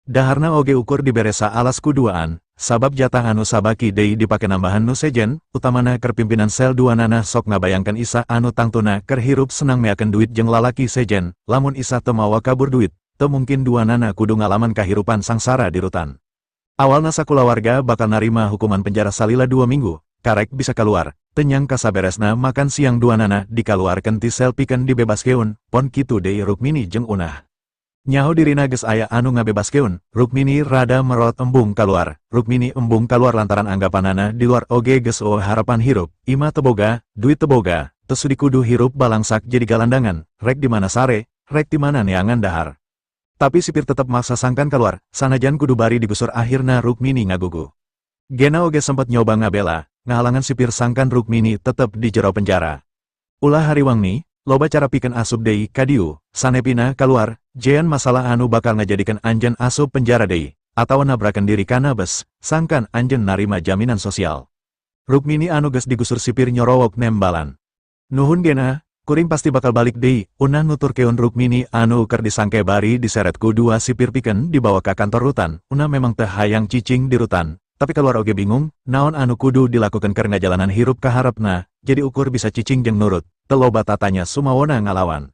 Daharna oge ukur dibere saalas ku duaan, sabab jatah anu sabaki deui dipake nambahan nu sejen, utamana keur pimpinan sel. Duanana sok ngabayangkeun Isah anu tangtuna keur hirup senang meakeun duit jeung lalaki sejen, lamun Isah teu mawa kabur duit, teu mungkin duanana kudu ngalaman kahirupan sangsara di rutan. Awalna sakulawarga bakal narima hukuman penjara salila 2 minggu, karek bisa keluar, teu nyangka saberesna makan siang duanana dikaluarkeun ti sel pikeun dibebaskeun, pon kitu deui Rukmini jeung Unah. Nyaho dirina geus aya anu ngabebaskeun, Rukmini rada merot embung keluar. Rukmini embung keluar lantaran anggapanana di luar oge geus euweuh harapan hirup, imah teu boga, duit teu boga, teu sudi kudu hirup balangsak jadi galandangan, rek di mana sare, rek di mana neangan dahar. Tapi sipir tetep maksa sangkan keluar, sanajan kudu bari digusur, akhirna Rukmini ngagugu. Gena oge sempet nyoba ngabela, ngahalangan sipir sangkan Rukmini tetep di jero penjara. Ulah hariwang nih, loba cara pikeun asup deui ka dieu, sanepina keluar, jieun masalah anu bakal ngajadikeun anjeun asup penjara deui, atawa nabrakan diri kana bus, sangkan anjeun narima jaminan sosial. Rukmini anu geus digusur sipir nyorowok nembalan. "Nuhun Gena, kuring pasti bakal balik deui," Unah nuturkeun Rukmini anu keur disangke bari diseret ku dua sipir pikeun dibawa ka kantor rutan. Unah memang teu hayang cicing di rutan, tapi keluar oge bingung, naon anu kudu dilakukan keur ngajalanan hirup kaharepna, jadi ukur bisa cicing jeung nurut, teu loba tatanya sumawona ngalawan.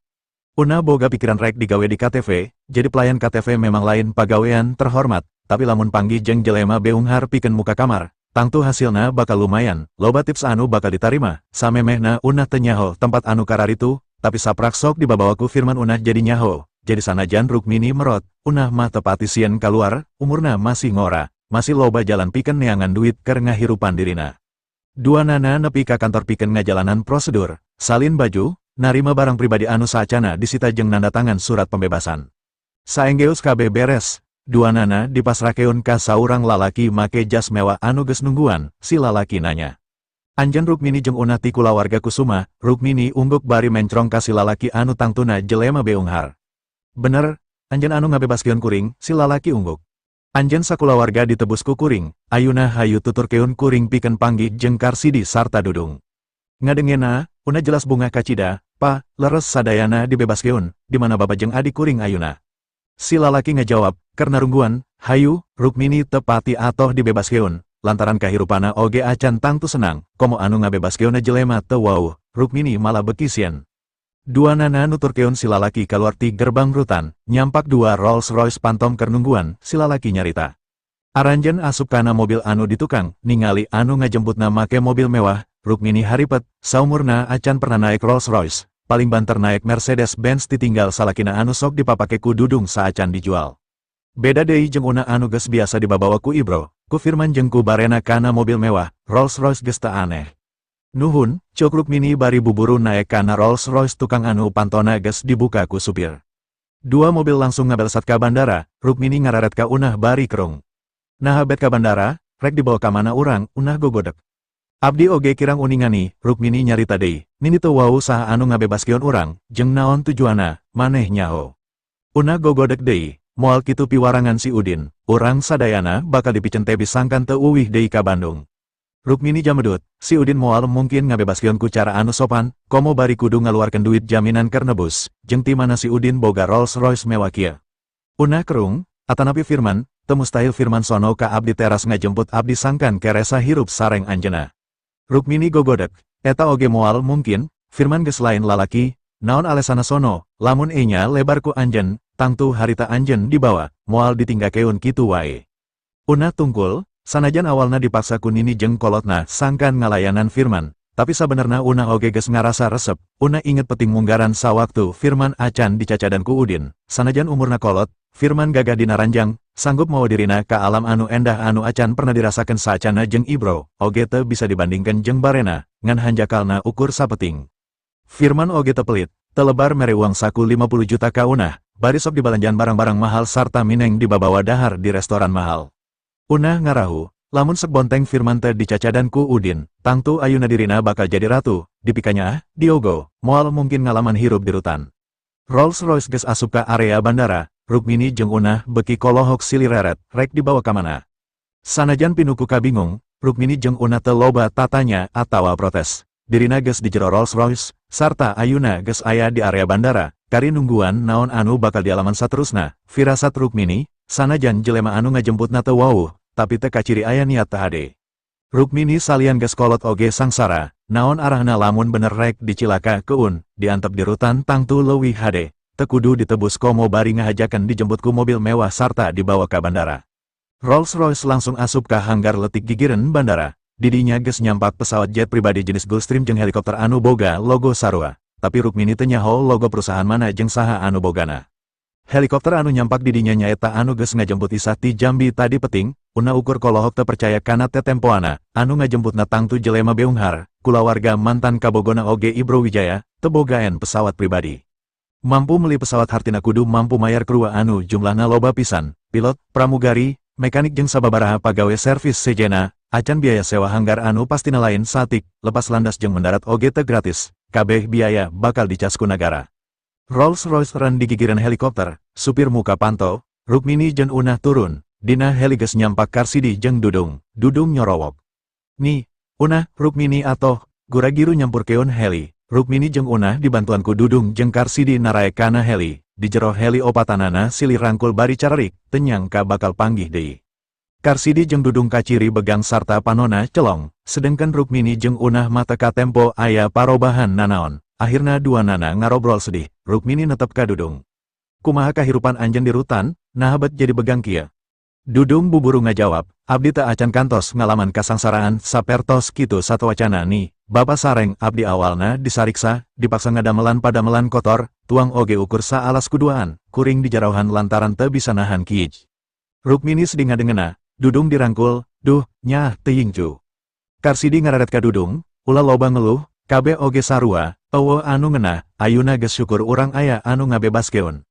Una boga pikiran rek digawe di KTV, jadi pelayan KTV memang lain pagawean terhormat, tapi lamun panggih jeung jelema beunghar pikeun muka kamar, tangtu hasilna bakal lumayan, loba tips anu bakal ditarima. Samemehna Unah teu nyaho tempat anu kararitu, tapi saprak sok dibabawa ku Firman, Unah jadi nyaho, jadi sanajan Rukmini merot, Unah mah teu pati sieun kaluar, umurna masih ngora, masih loba jalan pikeun neangan duit keur ngahirupan dirina. Duanana nepi ka kantor pikeun ngajalanan prosedur, salin baju, narima barang pribadi anu saacana disita jeung nanda tangan surat pembebasan. Saenggeus kabeh beres, duanana dipasrakeun ka saurang lalaki make jas mewah anu geus nungguan, si lalaki nanya. "Anjeun Rukmini jeung Unah ti kulawarga Kusuma?" Rukmini ungguk bari mencrong ka si lalaki anu tangtuna jelema beunghar. "Bener, anjeun anu ngabebaskeun kuring?" Si lalaki ungguk. "Anjeun sakulawarga ditebus ku kuring, ayuna hayu tuturkeun kuring pikeun panggih jeung Karsidi sarta Dudung." Ngadengena, Una jelas bungah kacida, "Pa, leres sadayana dibebaskeun, di mana bapa jeung adik kuring ayuna?" Si lalaki ngajawab, "Keur narungguan, hayu." Rukmini teu pati atoh dibebaskeun, lantaran kahirupana oge acan tangtu senang, komo anu ngabebaskeunna jelema teu wawuh, Rukmini malah beki sieun. Duanana nuturkeun si lalaki kaluar ti gerbang rutan, nyampak dua Rolls Royce Phantom keur nungguan, si lalaki nyarita. "Aranjeun asup kana mobil anu di tukang." Ningali anu ngajemputna make mobil mewah, Rukmini haripet, saumurna acan pernah naik Rolls Royce, paling banter naik Mercedes Benz ditinggal salakina anu sok dipapake ku Dudung saacan dijual. Beda deui jeung Una anu geus biasa dibabawa ku Ibro, ku Firman jeung ku Barena kana mobil mewah, Rolls Royce geus teu aneh. "Nuhun," cuk Rukmini bari buburu naek kana Rolls Royce tukang anu pantona geus dibuka ku supir. Dua mobil langsung ngabelsat ka bandara, Rukmini ngararet ka Unah bari kerung. "Naha bet ka bandara, rek dibawa ka mana urang?" Unah gogodek. "Abdi oge kirang uninga nih," Rukmini nyarita deui, "Nini teu wawuh saha anu ngabebaskeun urang, jeung naon tujuanna, maneh nyaho?" Unah gogodek deui, "Moal kitu piwarangan si Udin, urang sadayana bakal dipicen tebih sangkan teu uwih deui ka Bandung." Rukmini jamedut, si Udin moal mungkin ngabebaskeun ku cara anu sopan, komo bari kudu ngaluarkeun duit jaminan keur nebus, jeung ti mana si Udin boga Rolls Royce mewah kieu? Unah kerung, "Atanapi Firman?" "Teu mustahil Firman sono ka abdi teras ngajemput abdi sangkan keresa hirup sareng anjeunna." Rukmini gogodek, "Eta oge moal mungkin, Firman geus lain lalaki, naon alesana sono? Lamun enya lebar ku anjeun, tangtu harita anjeun dibawa, moal ditinggakeun kitu wae." Unah tungkul, sanajan awalna dipaksa ku nini jeung kolotna sangkan ngalayanan Firman, tapi sabenerna Una oge geus ngarasa resep. Una inget peting munggaran sawaktu Firman acan dicacadan ku Udin, sanajan umurna kolot, Firman gagah dina ranjang, sanggup mawa dirina ka alam anu endah anu acan pernah dirasakan saacana jeung Ibro, oge teu bisa dibandingkan jeung Barena, ngan hanjakalna ukur sapeting. Firman oge teu pelit, teu lebar mere uang saku 50 juta ka Unah, bari sok dibalanjaan barang-barang mahal sarta mineng dibabawa dahar di restoran mahal. Unah ngarahu, lamun sok bonteng Firman teu dicacadan ku Udin, tangtu ayuna dirina bakal jadi ratu, dipikanyaah, diogo, moal mungkin ngalaman hirup di rutan. Rolls Royce geus asup ka area bandara, Rukmini jeung Unah beki kolohok silih reret, rek dibawa ka mana. Sanajan pinuh ku kabingung, Rukmini jeung Unah teu loba tatanya atawa protes. Dirina geus di jero Rolls Royce, sarta ayuna geus aya di area bandara, kari nungguan naon anu bakal dialaman saterusna. Firasat Rukmini, sanajan jelema anu ngajemputna teu wawuh, tapi teu kaciri aya niat teu hade. Rukmini salian geus kolot oge sangsara, naon arahna lamun bener rek dicilakakeun, diantep di rutan tangtu leuwih hade, teu kudu ditebus komo bari ngahajakeun dijemput ku mobil mewah sarta dibawa ka bandara. Rolls Royce langsung asup ka hanggar letik gigireun bandara. Didinya geus nyampak pesawat jet pribadi jenis Gulfstream jeung helikopter anu boga logo sarua. Tapi Rukmini teu nyaho logo perusahaan mana jeung saha anu bogana. Helikopter anu nyampak didinya nyaeta anu geus ngajemput Isah ti Jambi tadi peting. Una ukur kolohok teu percaya kana tetempoana, anu ngajemputna tangtu jelema beunghar, kulawarga mantan kabogona oge Ibro Wijaya, teu bogaen pesawat pribadi. Mampu meli pesawat hartina kudu mampu mayar kru anu jumlahna loba pisan, pilot, pramugari, mekanik jeung sababaraha pagawe servis sejena, acan biaya sewa hanggar anu pastina lain satik, lepas landas jeung mendarat oge teu gratis, kabeh biaya bakal dicas ku nagara. Rolls Royce ren di gigireun helikopter, supir muka panto, Rukmini jeung Unah turun, dina heli geus nyampak Karsidi jeung Dudung. Dudung nyorowok. "Nih, Unah, Rukmini atoh," gura-giru nyampurkeun heli. Rukmini jeung Unah dibantuan ku Dudung jeung Karsidi naraek kana heli. Di jero heli opatanana silih rangkul bari cararik, teu nyangka bakal panggih deui. Karsidi jeung Dudung kaciri begang sarta panona celong, sedengkeun Rukmini jeung Unah mah teu katempo aya parobahan nanaon. Akhirna duanana ngarobrol sedih. Rukmini netep ka Dudung. "Kumaha kahirupan anjeun di rutan, naha bet jadi begang kieu?" Dudung buburu ngajawab, "Abdi teu acan kantos ngalaman kasangsaraan sapertos kitu sateuacanna nih, Bapak sareng abdi awalna disariksa, dipaksa ngadamelan padamelan kotor, tuang oge ukur saalas kuduaan, kuring dijarauhan lantaran teu bisa nahan kiij." Rukmini sedih ngadengena. Dudung dirangkul, "Duh, nyaah teuing cu." Karsidi ngararet ka Dudung, "Ulah loba ngeluh, kabeh oge sarua, euweuh anu ngeunah, ayuna geus syukur urang aya anu ngabebaskeun."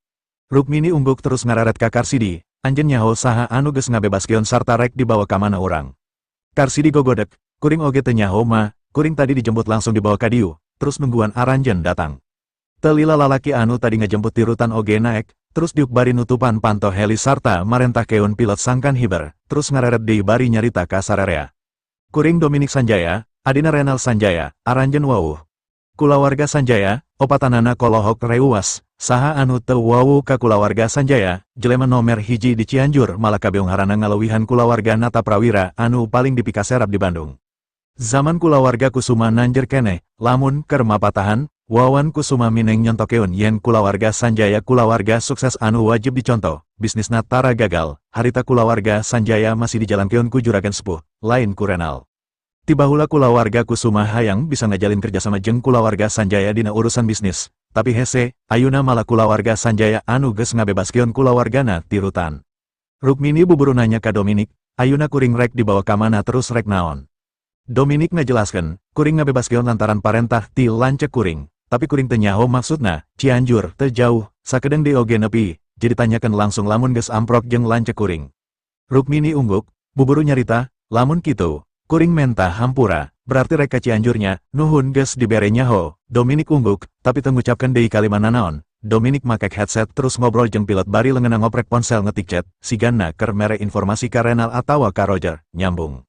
Rukmini ungguk terus ngararet ka Karsidi, "Anjeun nyaho saha anu geus ngabebaskeun sarta rek dibawa ka mana urang?" Karsidi gogodek, "Kuring oge teu nyaho, Ma, kuring tadi dijemput langsung dibawa ka dieu, terus nungguan aranjeun datang." Teu lila lalaki anu tadi ngajemput ti rutan oge naek, terus diuk bari nutupan panto heli sarta marentahkeun pilot sangkan hiber, terus ngareret deui bari nyarita ka sararea. "Kuring Dominik Sanjaya, adina Renal Sanjaya, aranjeun wawuh." Kulawarga Sanjaya, opatanana kolohok reuwas. Saha anu teu wawuh ka kulawarga Sanjaya, jelema nomer hiji di Cianjur, malah kabeungharanna ngalewihan kulawarga Nata Prawira anu paling dipikaserap di Bandung. Zaman kulawarga Kusuma nanjer keneh, lamun keur mapatahan, Wawan Kusuma mineng nyontokeun yen kulawarga Sanjaya kulawarga sukses anu wajib dicontoh, bisnisna tara gagal. Harita kulawarga Sanjaya masih dijalankeun ku juragan sepuh, lain ku Renal. Ti bahula kulawarga Kusuma hayang bisa ngajalin kerjasama jeung kulawarga Sanjaya dina urusan bisnis, tapi hese, ayuna malah kulawarga Sanjaya anu geus ngabebaskeun kulawargana ti rutan. Rukmini buburu nanya ka Dominik, "Ayuna kuring rek dibawa ka mana, terus rek naon?" Dominik ngajelaskeun, "Kuring ngabebaskeun lantaran parentah ti lanceuk kuring, tapi kuring teu nyaho maksudna. Cianjur teu jauh, sakedeung deui oge nepi, jadi tanyakeun langsung lamun geus amprok jeung lanceuk kuring." Rukmini ungguk, buburu nyarita, "Lamun kitu, kuring menta hampura, berarti rek ka Cianjur nya, nuhun geus dibere nyaho." Dominik ungguk, tapi teu ngucapkeun deui kalimat nanaon. Dominik makek headset terus ngobrol jeung pilot bari leungeunna ngoprek ponsel ngetik chat, sigana keur mere informasi ka Renal atawa ka Roger, nyambung.